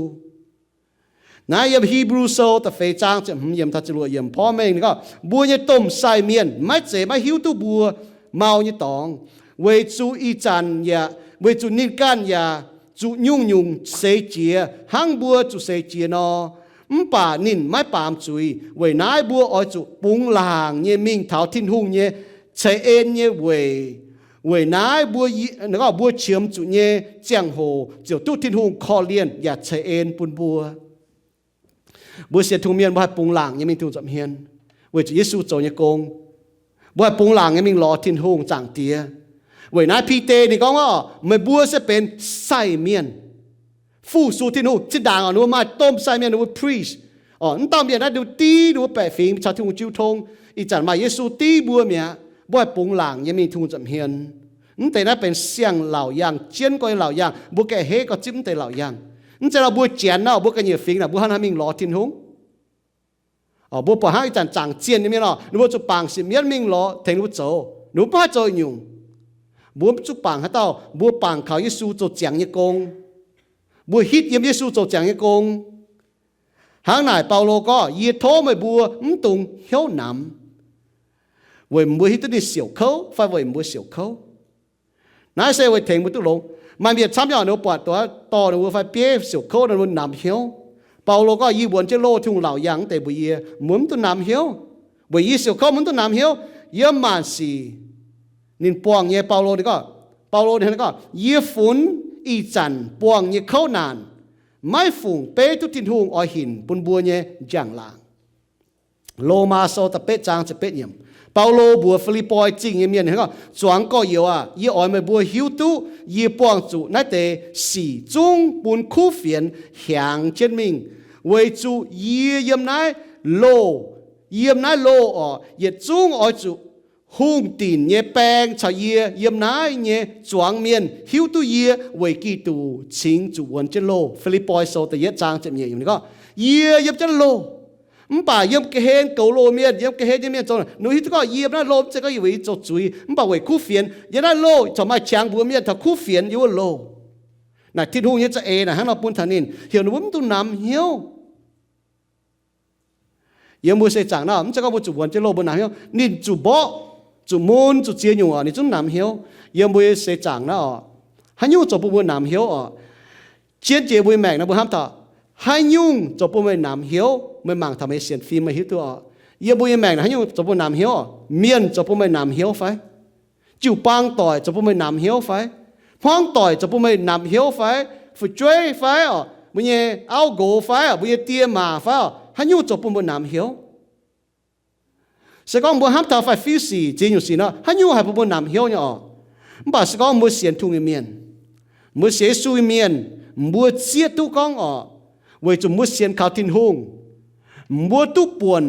Naaiv yiem Hipv^lu Sou da'feix zaang ziepc hmz yiemc taux ziepc luoqc yiemc porv mengh ninh gorngv, mbuo nyei domh sai mienh maiv zeiz maiv hiuv duqv mbuo mau nyei dorngx, weic zuqc ih zanc yaac, weic zuqc ninh ganh yaac zuqc nyungc-nyungc seix jiez hnangv mbuo zuqc seix jiez nor. Mv baac ninh maiv baamz zuiz. Weic naaiv mbuo oix zuqc bungx laangc nyei mingh taux Tin-Hungh nyei ceix en nyei weic. Weic naaiv mbuo, mbuo qiemx zuqc nyei ziangh hoc ziouc duqv Tin-Hungh korv-lienh yaac ceix en bun mbuo. Mbuo sienx Tin-Hungh mienh mbuo haih bungx laangc nyei mingh Tin-Hungh nza'hmien, weic zuqc Yesu zoux nyei gong. Mbuo haih bungx laangc nyei mingh lorz Tin-Hungh Zaangc Diex. Weic naaiv Bide ninh gorngv oc, meih mbuo se benx sai mienh, fu-sux Tin-Hungh. Zinh ndaangc oc, ninh mbuo maaih domh sai mienh, ninh mbuo priest oc, mv dauh mienh naaiv ninh mbuo div ninh mbuo baeqc fingx caux Tin-Hungh jiu tong. Ih zanc maaih Yesu div mbuo mi'aqv, mbuo haih bungx laangc nyei mingh Tin-Hungh nza'hmien. Mv deix naaiv benx siang-laauc yaangh, jienv gorx nyei laauc yaangh, mbuo ganh heiv gorx zipv mv deix laauc yaangh. Mv zeiz nor mbuo janx nor, mbuo ganh nyei fingx naaic mbuo hnangv haaix mingh lorz Tin-Hungh? Mbuo buatc hnangv ih zanc zaangc zienh nyei mienh oc, ninh mbuo zuqc bangc sienx mienv mingh lorz tengx ninh mbuo zoux, ninh mbuo maiv haih zoux nyungc. Mbuo mv zuqc bangc haaix dauh, mbuo bangc kaux Yesu zoux ziangx nyei gong. Mbuo hitv yiem Yesu zoux ziangx nyei gong. Hnangv naaic Baulo gorngv, yie tov meih mbuo mv dungx hnyouv namx, weic mbuo hiuv duqv ninh siouc kouv fai weic mbuo siouc kouv. Naaiv se weic tengx mbuo duqv longx. Maaih mienh camv nyei oc, ninh mbuo buatc dorh ninh mbuo fai bieiv siouc kouv, ninh mbuo namx hnyouv. Baulo gorngv, yie wuonx jienv loh Tin-Hungh laauc yaangh mv deix mbuox yie, mbuo mv dungx namx hnyouv. Weic yie siouc kouv, mbuo mv dungx namx hnyouv. Yiem maanc sic ninh buangh nyei Baulo ninh gorngv, Baulo ninh gorngv, yie funx ih zanc buangh nyei kouv naanc, maiv fungc beiv duqv Tin-Hungh oix hinc bun mbuo nyei njang-laangc. Lomaa Sou da'betv zaang ziepc betv yiemc. Baulo mbuox Fi^lipv^poi Zingh nyei mienh gorngv, zuangx gorx-youz aac, yie oix meih mbuo hiuv duqv yie buangh zuqc naaiv deix sic zungv bun kuv fienx hiaangx jienv mingh, weic zuqc yie yiem naaiv loh, yiem naaiv loh oc, yietc zungv oix zuqc hungh dinc nyei baeng caux yie yiem naaiv nyei zuangx mienh hiuv duqv yie weic Giduc cingx zuqc wuonx jienv loh. Fi^lipv^poi Sou da'yietv zaang ziepc nyeic yiemc ninh gorngv, yie yiem jienv loh, mv baac yiem ga'hlen goux loh mienh, yiem ga'hlen nyei mienh zoux, ninh hiuv duqv gorngv yie yiem naaiv loh mv zeiz gorngv yie weic yie zoux zuiz, mv baac weic kuv fienx yiem naaiv loh corc maaih qangx mbuox mienh taux kuv fienx yiem wuov loh. Naaic Tin-Hungh nyei za'eix naaic hnangv nor bun taux ninh, heuc ninh mbuo mv dungx namx hnyouv. Yiem mbuo seix zaangc naaiv, mv zeiz gorngv mbuo zuqc wuonx jienv loh mbuo namx hnyouv. Ninh zuqc mborqv, zuqc mun, zuqc ziex nyungc oc, ninh zungv namx hnyouv. Yiem mbuo seix zaangc naaiv oc, haaix nyungc zoux bun mbuo namx hnyouv oc? Jienv jiex mbuo nyei maengc naaiv mbuo hnamv taux, haaix nyungc zoux bun meih namx hnyouv? Meih mangc taux meih nyei sienx fim meih hiuv duqv oc. Yiem mbuo nyei maengc naaiv haaix nyungc zoux bun namx hnyouv oc? Mienh zoux bun meih namx hnyouv fai? Jiu-baang doic zoux bun meih namx hnyouv fai? Hmuangv doic zoux bun meih namx hnyouv fai? Fu'jueiv fai oc, mbuo nyei auv nqox fai oc, mbuo nyei die maac fai oc, haaix nyungc zoux bun meih namx hnyouv? Se gorngv mbuo hnamv taux fai fiuv sic, ziex nyungc sic nor, haaix nyungc haih bun mbuo namx hnyouv nyei oc? Mv baac se gorngv mbuo sienx Tin-Hungh nyei mienh, mbuo sienx Yesu nyei mienh, Mbuo zieqv duqv gorngv oc, weic zuqc mbuo sienx kaux Tin-Hungh, mbuo duqv buonc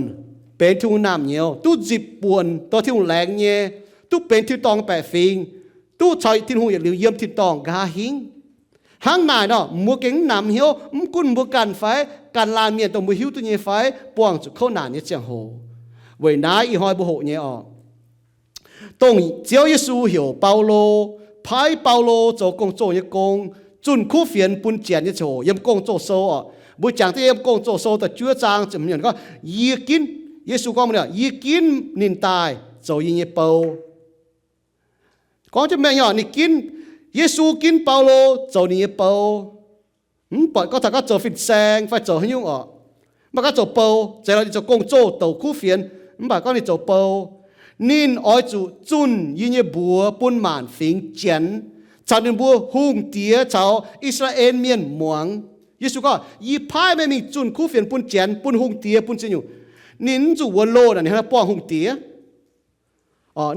benx Tin-Hungh naamh nyouz, duqv nzipc buonc dorh Tin-Hungh laengz nyei, duqv benx tin-dorngh baeqc fingx, duqv caux Tin-Hungh yietc liuz yiem tin-dorngh nqa'haav hingv. Hnangv naaic nor, mbuo gengh mv namx hnyouv, mv gunv mbuo ganh fai ganh laanh mienh dongh mbuo hiuv duqv nyei fai, buangh zuqc kouv naanc nyei ziangh hoc. Weic naaiv ih hnoi mbuo hoqc nyei oc, dongh Ziouv Yesu heuc Baulo, paaiv Baulo zoux gong-zoh nyei gong, zunh kuv fienx bun Janx nyei ziangh hoc, yiem Gong-Zoh Sou oc. Mbuo jangx duqv yiem Gong-Zoh Sou da'juov zaang ziepc hmz gorngv, yie ginv, Yesu gorngv, yie ginv ninh daaih zoux yie nyei bou. Gorngv jienv mengh nyei oc, ninh ginv, Yesu ginv Baulo zoux ninh nyei bou. Mv buatc gorngv taux gorngv zoux fin-saeng fai zoux haaix nyungc oc. Mv baac gorngv zoux bou, zeiz lorz ninh zoux gong-zoh douc kuv fienx, mv baac gorngv ninh zoux bou. Ninh oix zuqc zunh yie nyei mbuox bun maanc fingx Janx, caux ninh mbuo hungh diex caux I^saa^laa^en Mienh muangx. Yesu gorngv, yie paaiv meih mingh zunh kuv fienx bun Janx, bun hungh diex, bun ziex nyungc. Ninh mv zuqc wuonx loh naaic, ninh hnangv naaiv buangh hungh diex.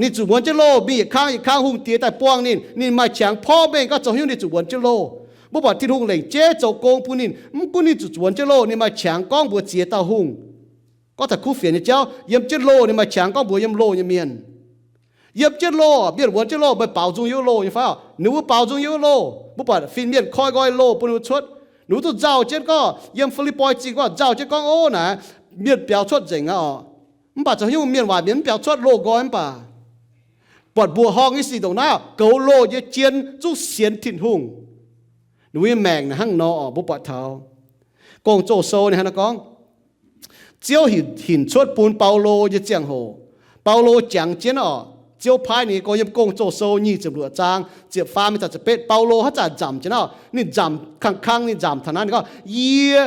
Ninh zuqc wuonx jienv loh, mingh yietc kang yietc kang, hungh diex daaih buangh ninh. Ninh maaih qangx porv mengh gorngv zoux haaix nyungc ninh zuqc wuonx jienv loh. Mbuo buatc Tin-Hungh lengc jeiv zoux gong bun ninh, mv gunv ninh zuqc wuonx jienv loh, ninh maaih qangx gorngv mbuox ziex dauh hungh, gorngv taux kuv fienx nyei jauv, yiem jienv loh ninh maaih qangx gorngv mbuox yiem loh nyei mienh. Yiem jienv loh, mienh wuonx jienv loh, meih baaux nzung yiem wuov loh nyei fai oc? Ninh mbuo baaux nzung yiem wuov loh. Mbuo buatc fin-mienh koi nqoi loh bun ninh mbuo cuotv. Ninh mbuo duqv nzauh jienv gorngv, yiem Fi^lipv^poi Zingh gorngv nzauh jienv gorngv, ov, naaic mienh biaux cuotv nzengc aqv oc. Mv baac zoux haaix nyungc mienh waaic mienh mv biaux cuotv, loh nqoi mv baac. Buatc mbuoqc horngh nyei sic ndongc naaiv, goux loh nyei jien zungv sienx Tin-Hungh. Ninh mbuo nyei maengc naaic hnangv nor oc, mbuo buatc taux Gong-Zoh Sou ninh hnangv naaiv gorngv, Ziouv hinc, hinc cuotv bun Baulo nyei ziangh hoc, Baulo jangx jienv oc, Ziouv paaiv ninh nyei gong. Yiem Gong-Zoh Sou nyic ziepc luoqc zaang ziepc faam mingh taux ziepc betv, Baulo haaix zanc nzamc jienv oc, ninh nzamc kang-kang, ninh nzamc taux naaiv, ninh gorngv, yie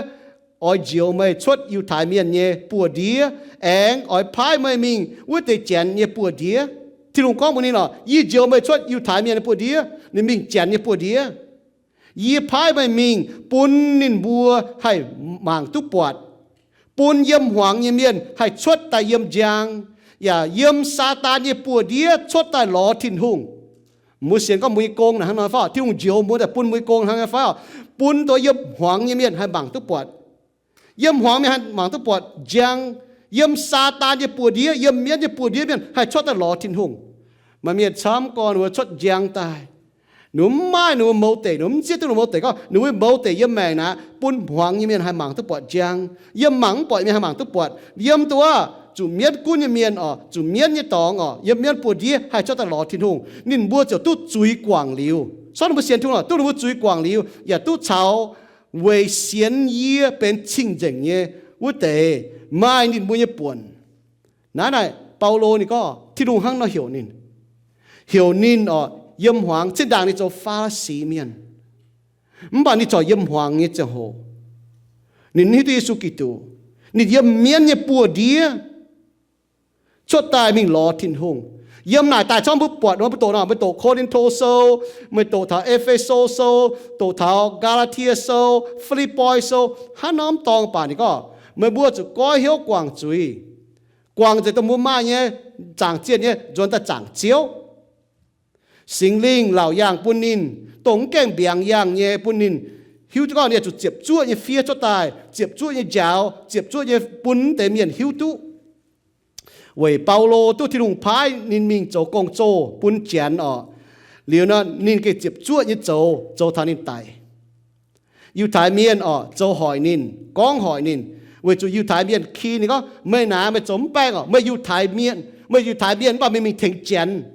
oix njoux meih cuotv Yiutai Mienh nyei buoz-ndiev, aengx oix paaiv meih mingh wuov deix Janx nyei buoz-ndiev. Tin-Hungh gorngv mbuox ninh oc, yie njoux meih cuotv Yiutai Mienh nyei buoz-ndiev, ninh mingh Janx nyei buoz-ndiev. Yie paaiv meih mingh bun ninh mbuo haih mangc duqv buatc, bun yiem hmuangx nyei mienh haih cuotv daaih yiem njang, yaac yiem Saadaan nyei buoz-ndiev cuotv daaih lorz Tin-Hungh. Mbuo sienx gorngv mbuo nyei gong naaic hnangv nor fai oc? Tin-Hungh njoux mbuo daaih bun mbuo nyei gong hnangv nor fai oc? Bun dongh yiem hmuangx nyei mienh haih mangc duqv buatc. Yiem hmuangx mienh haih mangc duqv buatc njang, yiem Saadaan nyei buoz-ndiev, yiem mienv nyei buoz-ndiev mienh haih cuotv daaih lorz Tin-Hungh. Maaih mienh camv gorn ninh mbuo cuotv njang daaih, ninh mbuo mv maaih ninh mbuo mouz deic, ninh mbuo mv zieqv duqv ninh mbuo mouz deic gorngv ninh mbuo mouz deic yiem maengc naaic bun hmuangx nyei mienh haih mangc duqv buatc njang. Yiem mangc mv buatc mienh haih mangc duqv buatc. Yiem dongh wuov zuqc mienv gunv nyei mienh oc, zuqc mienv nyei dorngx oc, yiem mienv buoz-ndiev haih cuotv daaih lorz Tin-Hungh, ninh mbuo ziouc duqv zuiz guangc liuz. Sortv ninh mbuo sienx Tin-Hungh oc, duqv ninh mbuo zuiz guangc liuz, yaac duqv caux weic sienx yie benx cing-nzengc nyei wuov deix maaih ninh mbuo nyei buonc. Naaiv naaic Baulo ninh gorngv Tin-Hungh hnangv nor heuc ninh, heuc ninh oc, yiem hmuangx. Zinh ndaangc ninh zoux Faa^li^si mienh, mv baac ninh corc yiem hmuangx nyei ziangh hoc, ninh mv hiuv duqv Yesu Giduc. Ninh yiem mienv nyei buoz-ndiev cuotv daaih mingh lorz Tin-Hungh. Yiem naaic daaih camv mbuo buatc nor, mbuo doqc nor, mbuo doqc Ko^lin^to Sou, meih doqc taux E^fe^so Sou, doqc taux Gaa^laa^tie Sou, Fi^lipv^poi Sou, hnangv norm dorngx baac ninh gorngv meih mbuo zuqc goiv hnyouv guangc zuiz, guangc nzengc dongh mbuo maaih nyei, zaangc zienh nyei, nzuonx daaih zaangc Ziouv. Singx Lingh laauc yangh bun ninh, dongh mv gaengh mbiaangx yangh nyei bun ninh hiuv duqv gorngv ninh zuqc ziepc zuoqv nyei fiev cuotv daaih, ziepc zuoqv nyei njaaux, ziepc zuoqv nyei bun mv deix mienh hiuv duqv. Weic Baulo duqv Tin-Hungh paaiv ninh mingh zoux gong-zoh bun Janx oc. Liuz nor ninh gengh ziepc zuoqv nyei zoux, zoux taux ninh daic. Yiutai Mienh oc, zoux hoic ninh, gorngv hoic ninh, weic zuqc Yiutai Mienh ki ninh gorngv, meih naaic meih zoux mv baengh oc, meih Yiutai Mienh, meih Yiutai Mienh mv baac meih mingh tengx Janx.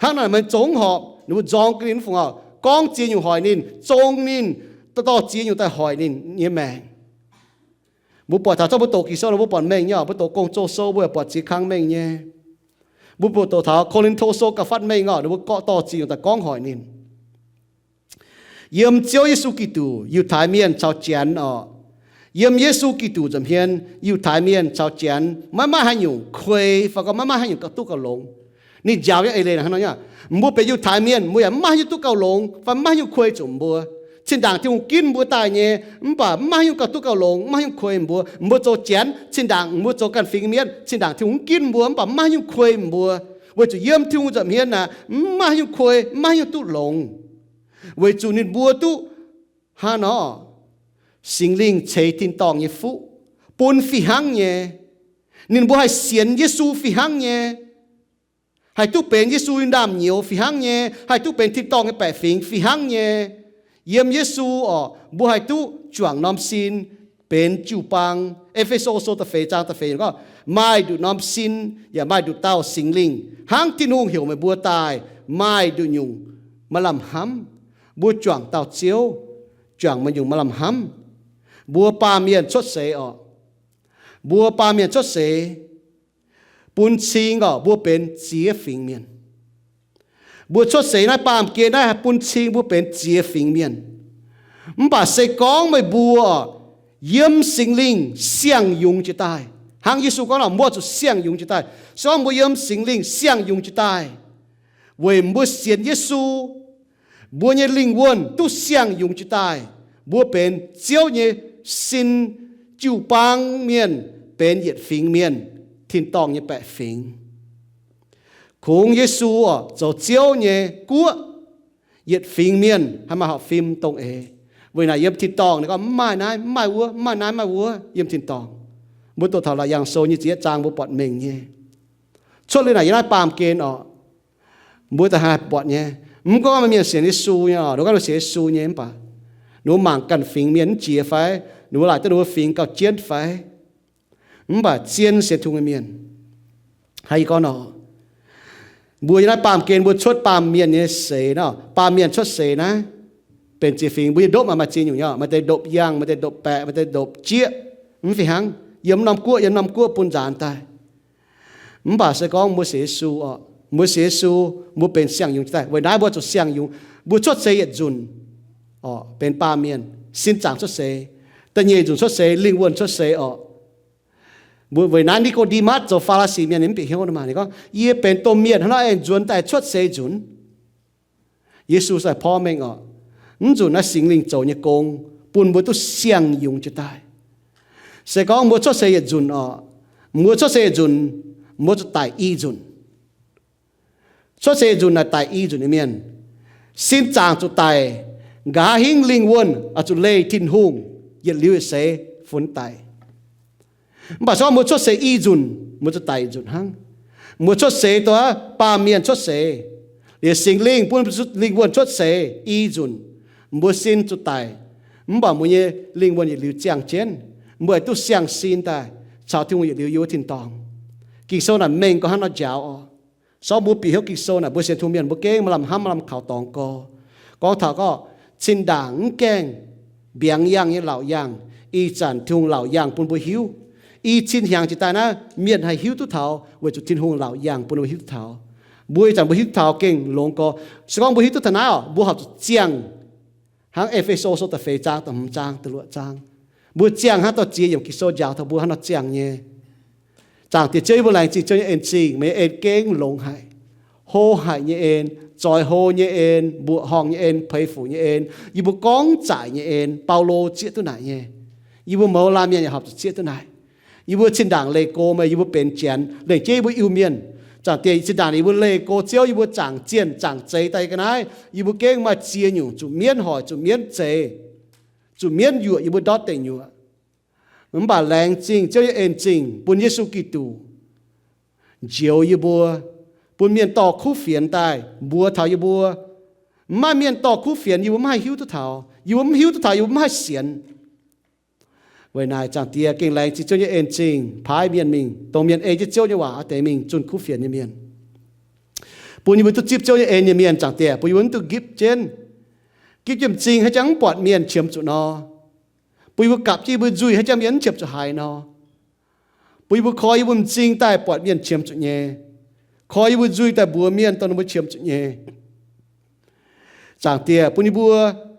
Hnangv naaic meih zoux mv horpc. Ninh mbuo nzorng ga'ninh mv fungc oc, gorngv ziex nyungc hoic ninh, zong ninh, dorh ziex nyungc daaih hoic ninh nyei maengc. Mbuo buatc taux zorqv mbuo doqc Ging-Sou nor mbuo buatc mengh nyei oc, mbuo doqc Gong-Zoh Sou mbuo yaac buatc ziex kang mengh nyei. Mbuo buatc doqc taux Ko^lin^to Sou ga'fav mengh oc, ninh mbuo gorngv dorh ziex nyungc daaih gorngv hoic ninh. Yiem Ziouv Yesu Giduc, Yiutai Mienh caux Janx oc. Yiem Yesu Giduc nza'hmien, Yiutai Mienh caux Janx maiv maaih haaix nyungc kuei fai gorngv maiv maaih haaix nyungc gauh duqv gauh longx. Ninh njaaux nyei eix leiz hnangv nor, mbuo benx Yiutai Mienh, mbuo yaac maiv maaih haaix nyungc duqv gauh longx fai maiv maaih haaix nyungc kuei zuqc mbuo. Cin-ndaangc Tin-Hungh ginv mbuo daaih nyei, mv baac maiv maaih haaix nyungc gauh duqv gauh longx, maiv maaih haaix nyungc kuei mbuo. Mbuo zoux Janx, cin-ndaangc mbuo zoux ganh fingx mienv, cin-ndaangc Tin-Hungh ginv mbuo mv baac maiv maaih haaix nyungc kuei mbuo, weic zuqc yiem Tin-Hungh nza'hmien naaic maiv maaih haaix nyungc kuei, maiv maaih haaix nyungc duqv longx. Weic zuqc ninh mbuo duqv Hnangv nor, Singx Lingh ceix tin-dorngh nyei fuqv bun fih hnangv nyei. Ninh mbuo haih sienx Yesu fih hnangv nyei, haih duqv benx Yesu nyei ndaamv-nyouz fih hnangv nyei, haih duqv benx tin-dorngh nyei baeqc fingx fih hnangv nyei. Yiem Yesu orqc, mbuo haih duqv juangc norm sin benx jiu-baang. E^fe^so Sou da'feix zaang da'feix gorngv, maaih nduqc norm sin yaac maaih nduqc dauh Singx Lingh hnangv Tin-Hungh heuc meih mbuo daaih, maaih nduqc nyungc maaih lamh hnamv. Mbuo juangc dauh Ziouv, juangc maaih nyungc maaih lamh hnamv. Mbuo baamh mienh cuotv seix orqc, mbuo baamh mienh cuotv seix bun cing orqc, mbuo benx ziex fingx mienh. Mbuo cuotv seix naaiv baamh gen naaiv haih bun cing mbuo benx ziex fingx mienh. Mv baac se gorngv meih mbuo yiem Singx Lingh siang-yungz jiez daaih, hnangv Yesu gorngv nor, mbuo zuqc siang-yungz jiez daaih. Se gorngv mbuo yiem Singx Lingh siang-yungz jiez daaih weic mbuo sienx Yesu, mbuo nyei lingh wuonh duqv siang-yungz jiez daaih, mbuo benx Ziouv nyei sin, jiu-baang mienh, benx yietc fingx mienh, tin-dorngh nyei baeqc fingx. Kungx Yesu orqc, zoux Ziouv nyei guoqv, yietc fingx mienh haih maaih horpc fim dongh eix. Weic naaic yiem tin-dorngh ninh gorngv mv maaih naaiv mv maaih wuov, mv maaih naaiv mv maaih wuov yiem tin-dorngh. Mbuo doqc taux Laauc Yaangh Sou nyei ziepc yietv zaang mbuo buatc mengh nyei. Cuotv liuz naaic yiem naaiv baamh gen orqc, mbuo daaih haih buatc nyei. Mv gorngv maaih mienh sienx Yesu nyei orqc, ninh gorngv ninh sienx Yesu nyei mv baac ninh mbuo mangc ganh fingx mienh mv jiex fai, ninh mbuo laaic duqv ninh mbuo fingx gauh jienv fai, mv baac zien sienx Tin-Hungh nyei mienh, haaix gorngv nor, mbuo yiem naaiv baamh gen mbuo cuotv baamh mienh nyei seix nor, baamh mienh cuotv seix naaiv benx ziex fingx. Mbuo nyei ndopv maaih ziex nyungc nyei, maaih deix ndopv yangh, maaih deix ndopv baeqc, maaih deix ndopv jieqv, mv fih hnangv. Yiem norm guoqv, yiem norm guoqv bun nzaanx daaih. Mv baac se gorngv mbuo sienx Yesu orqc, mbuo sienx Yesu, mbuo benx siang-yungz jiez daaih. Weic naaiv mbuo zuqc siang-yungz. Mbuo cuotv seix yietc nzunc orqc, benx baamh mienh sin zaangc cuotv seix. Da'nyeic nzunc cuotv seix lingh wuonh cuotv seix orqc. Mbuo weic naaiv Ni^ko^nde^matv zoux Faa^li^si mienh ninh mv bieqc hnyouv nor maah, ninh gorngv, yie benx domh mienh hnangv nor aengx nzuonx daaih cuotv seix nzunc. Yesu se porv mengh orqc, mv nzunc naaiv Singx Lingh zoux nyei gong bun mbuo duqv siang-yungz jiez daaih. Se gorngv mbuo cuotv seix yietc nzunc orqc, mbuo cuotv seix yietc nzunc, mbuo zuqc daic i nzunc. Cuotv seix nzunc naaic daic i nzunc nyei mienh. Sin zaangc zuqc daic, nqa'haav hingv lingh wuonh oix zuqc leih Tin-Hungh yietc liuz yietc seix funx daic. Mv baac se gorngv mbuo cuotv seix i nzunc, mbuo zuqc daic nzunc hnangv. Mbuo cuotv seix dongh baamh mienh cuotv seix, liuz Singx Lingh bun lingh wuonh cuotv seix i nzunc, mbuo sin zuqc daic, mv baac mbuo nyei lingh wuonh yietc liuz ziangh jienv, mbuo haih duqv siang-sin daaih caux Tin-Hungh yietc liuz yiem wuov tin-dorngh. Ging-Sou naaic mengh gorngv hnangv nor njaaux oc. Se gorngv mbuo bieqc hnyouv Ging-Sou naaic, mbuo sienx Tin-Hungh mienh mbuo gengh maaih lamh hnamv maaih lamh kaux dorngx gorx. Gorngv taux gorngv cin-ndaangc mv gaengh mbiaangx yangh nyei laauc yaangh, ih zanc Tin-Hungh laauc yaangh bun mbuo hiuv. I cin hnyangx jiex daaih naaiv mienh haih hiuv duqv taux weic zuqc Tin-Hungh laauc yaangh bun mbuo hiuv duqv taux. Mbuo ih zanc mbuo hiuv duqv taux gengh longx gorx. Se gorngv mbuo hiuv duqv taux naaiv oc, mbuo horpc zuqc ziangh hnangv E^fe^so Sou da'feix zaang, da'hmz zaang, da'luoqc zaang. Mbuo ziangh hnangv dorh ziex yiemc Ging-Sou njaaux taux mbuo hnangv nor ziangh nyei. Zaangc Diex Ziouv, yie mbuo laengz zingh Ziouv nyei en-zingh. Meih nyei en gengh longx haic, hlo haic nyei en, zoix hlo nyei en, mbuoqc horngh nyei en, peix fuc nyei en, yie mbuo gorngv zaaic nyei en. Baulo zieqv duqv naaic nyei. Yie mbuo mouz laanh mienh yaac horpc zuqc zieqv duqv naaic. Yie mbuo zinh ndaangc leih go meih, yie mbuo benx Janx, lengc jeiv yie mbuo Iu-Mienh. Zaangc Diex, zinh ndaangc yie mbuo leih go Ziouv, yie mbuo zaangc zienh zaangc zeix daaih ga'naaiv, yie mbuo gengh maaih ziex nyungc zuqc mienv hoic, zuqc mienv zeix, zuqc mienv yuoqc, yie mbuo ndortv deic nyuoqc. Mv baac laengz zingh Ziouv nyei en-zingh bun Yesu Giduc njoux yie mbuo, bun mienh dorh kuv fienx daaih mbuox taux yie mbuo. Mv maaih mienh dorh kuv fienx, yie mbuo mv haih hiuv duqv taux. Yie mbuo mv hiuv duqv taux, yie mbuo mv haih sienx. Weic naaic Zaangc Diex, gengh laengz zingh Ziouv nyei en-zingh paaiv mienh mingh, dongh mienh ei jienv Ziouv nyei waac deix mingh zunh kuv fienx nyei mienh, bun yie mbuo duqv zipv Ziouv nyei en nyei mienh. Zaangc Diex, bun yie mbuo mv duqv nqipv jienv, nqipv jienv m'zing haaix jangx mv buatc mienh qiemx zuqc nor, bun yie mbuo gapv jienv yie mbuo nzuih haaix jangx mienh mv qiemx zuqc haaix nor, bun yie mbuo koi yie mbuo m'zing daaih buatc mienh qiemx zuqc nyei, koi yie mbuo nzuih daaih mbuox mienh dongh ninh mbuo qiemx zuqc nyei. Zaangc Diex, bun yie mbuo,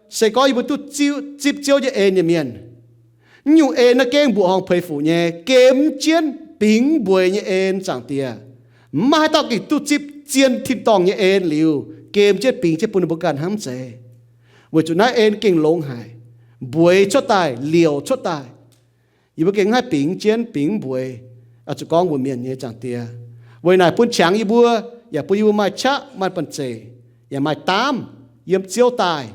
se gorngv yie mbuo duqv zipv Ziouv nyei en nyei mienh, mv nyungc en naaiv gengh mbuoqc horngh peix fuc nyei, gemx jienv bingx mbueiz nyei en. Zaangc Diex, mv maaih haaix dauh gengh duqv zipv zien tin-dorngh nyei en liuz, gemx jienv bingx jienv bun ninh mbuo ganh hnamv zeiz, weic zuqc naaiv en gengh longx haic, mbueiz cuotv daaih, liouc cuotv daaih. Yie mbuo gengh mv haih bingx jienv bingx mbueiz, zuqc gorngv mbuox mienh nyei. Zaangc Diex, weic naaic bun qangx yie mbuo, yaac bun yie mbuo maaih qaqv maaih banh zeic, yaac maaih daamv yiem Ziouv daaih,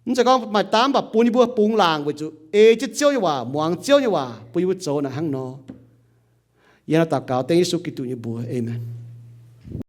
Mv zeiz gorngv maaih daamv baac bun yie mbuo bungx laangc weic zuqc ei jienv Ziouv nyei waac, muangx Ziouv nyei waac, bun yie mbuo zoux naaic hnangv nor. Yie nor daux gaux dengv Yesu Giduc nyei mbuox, aamen.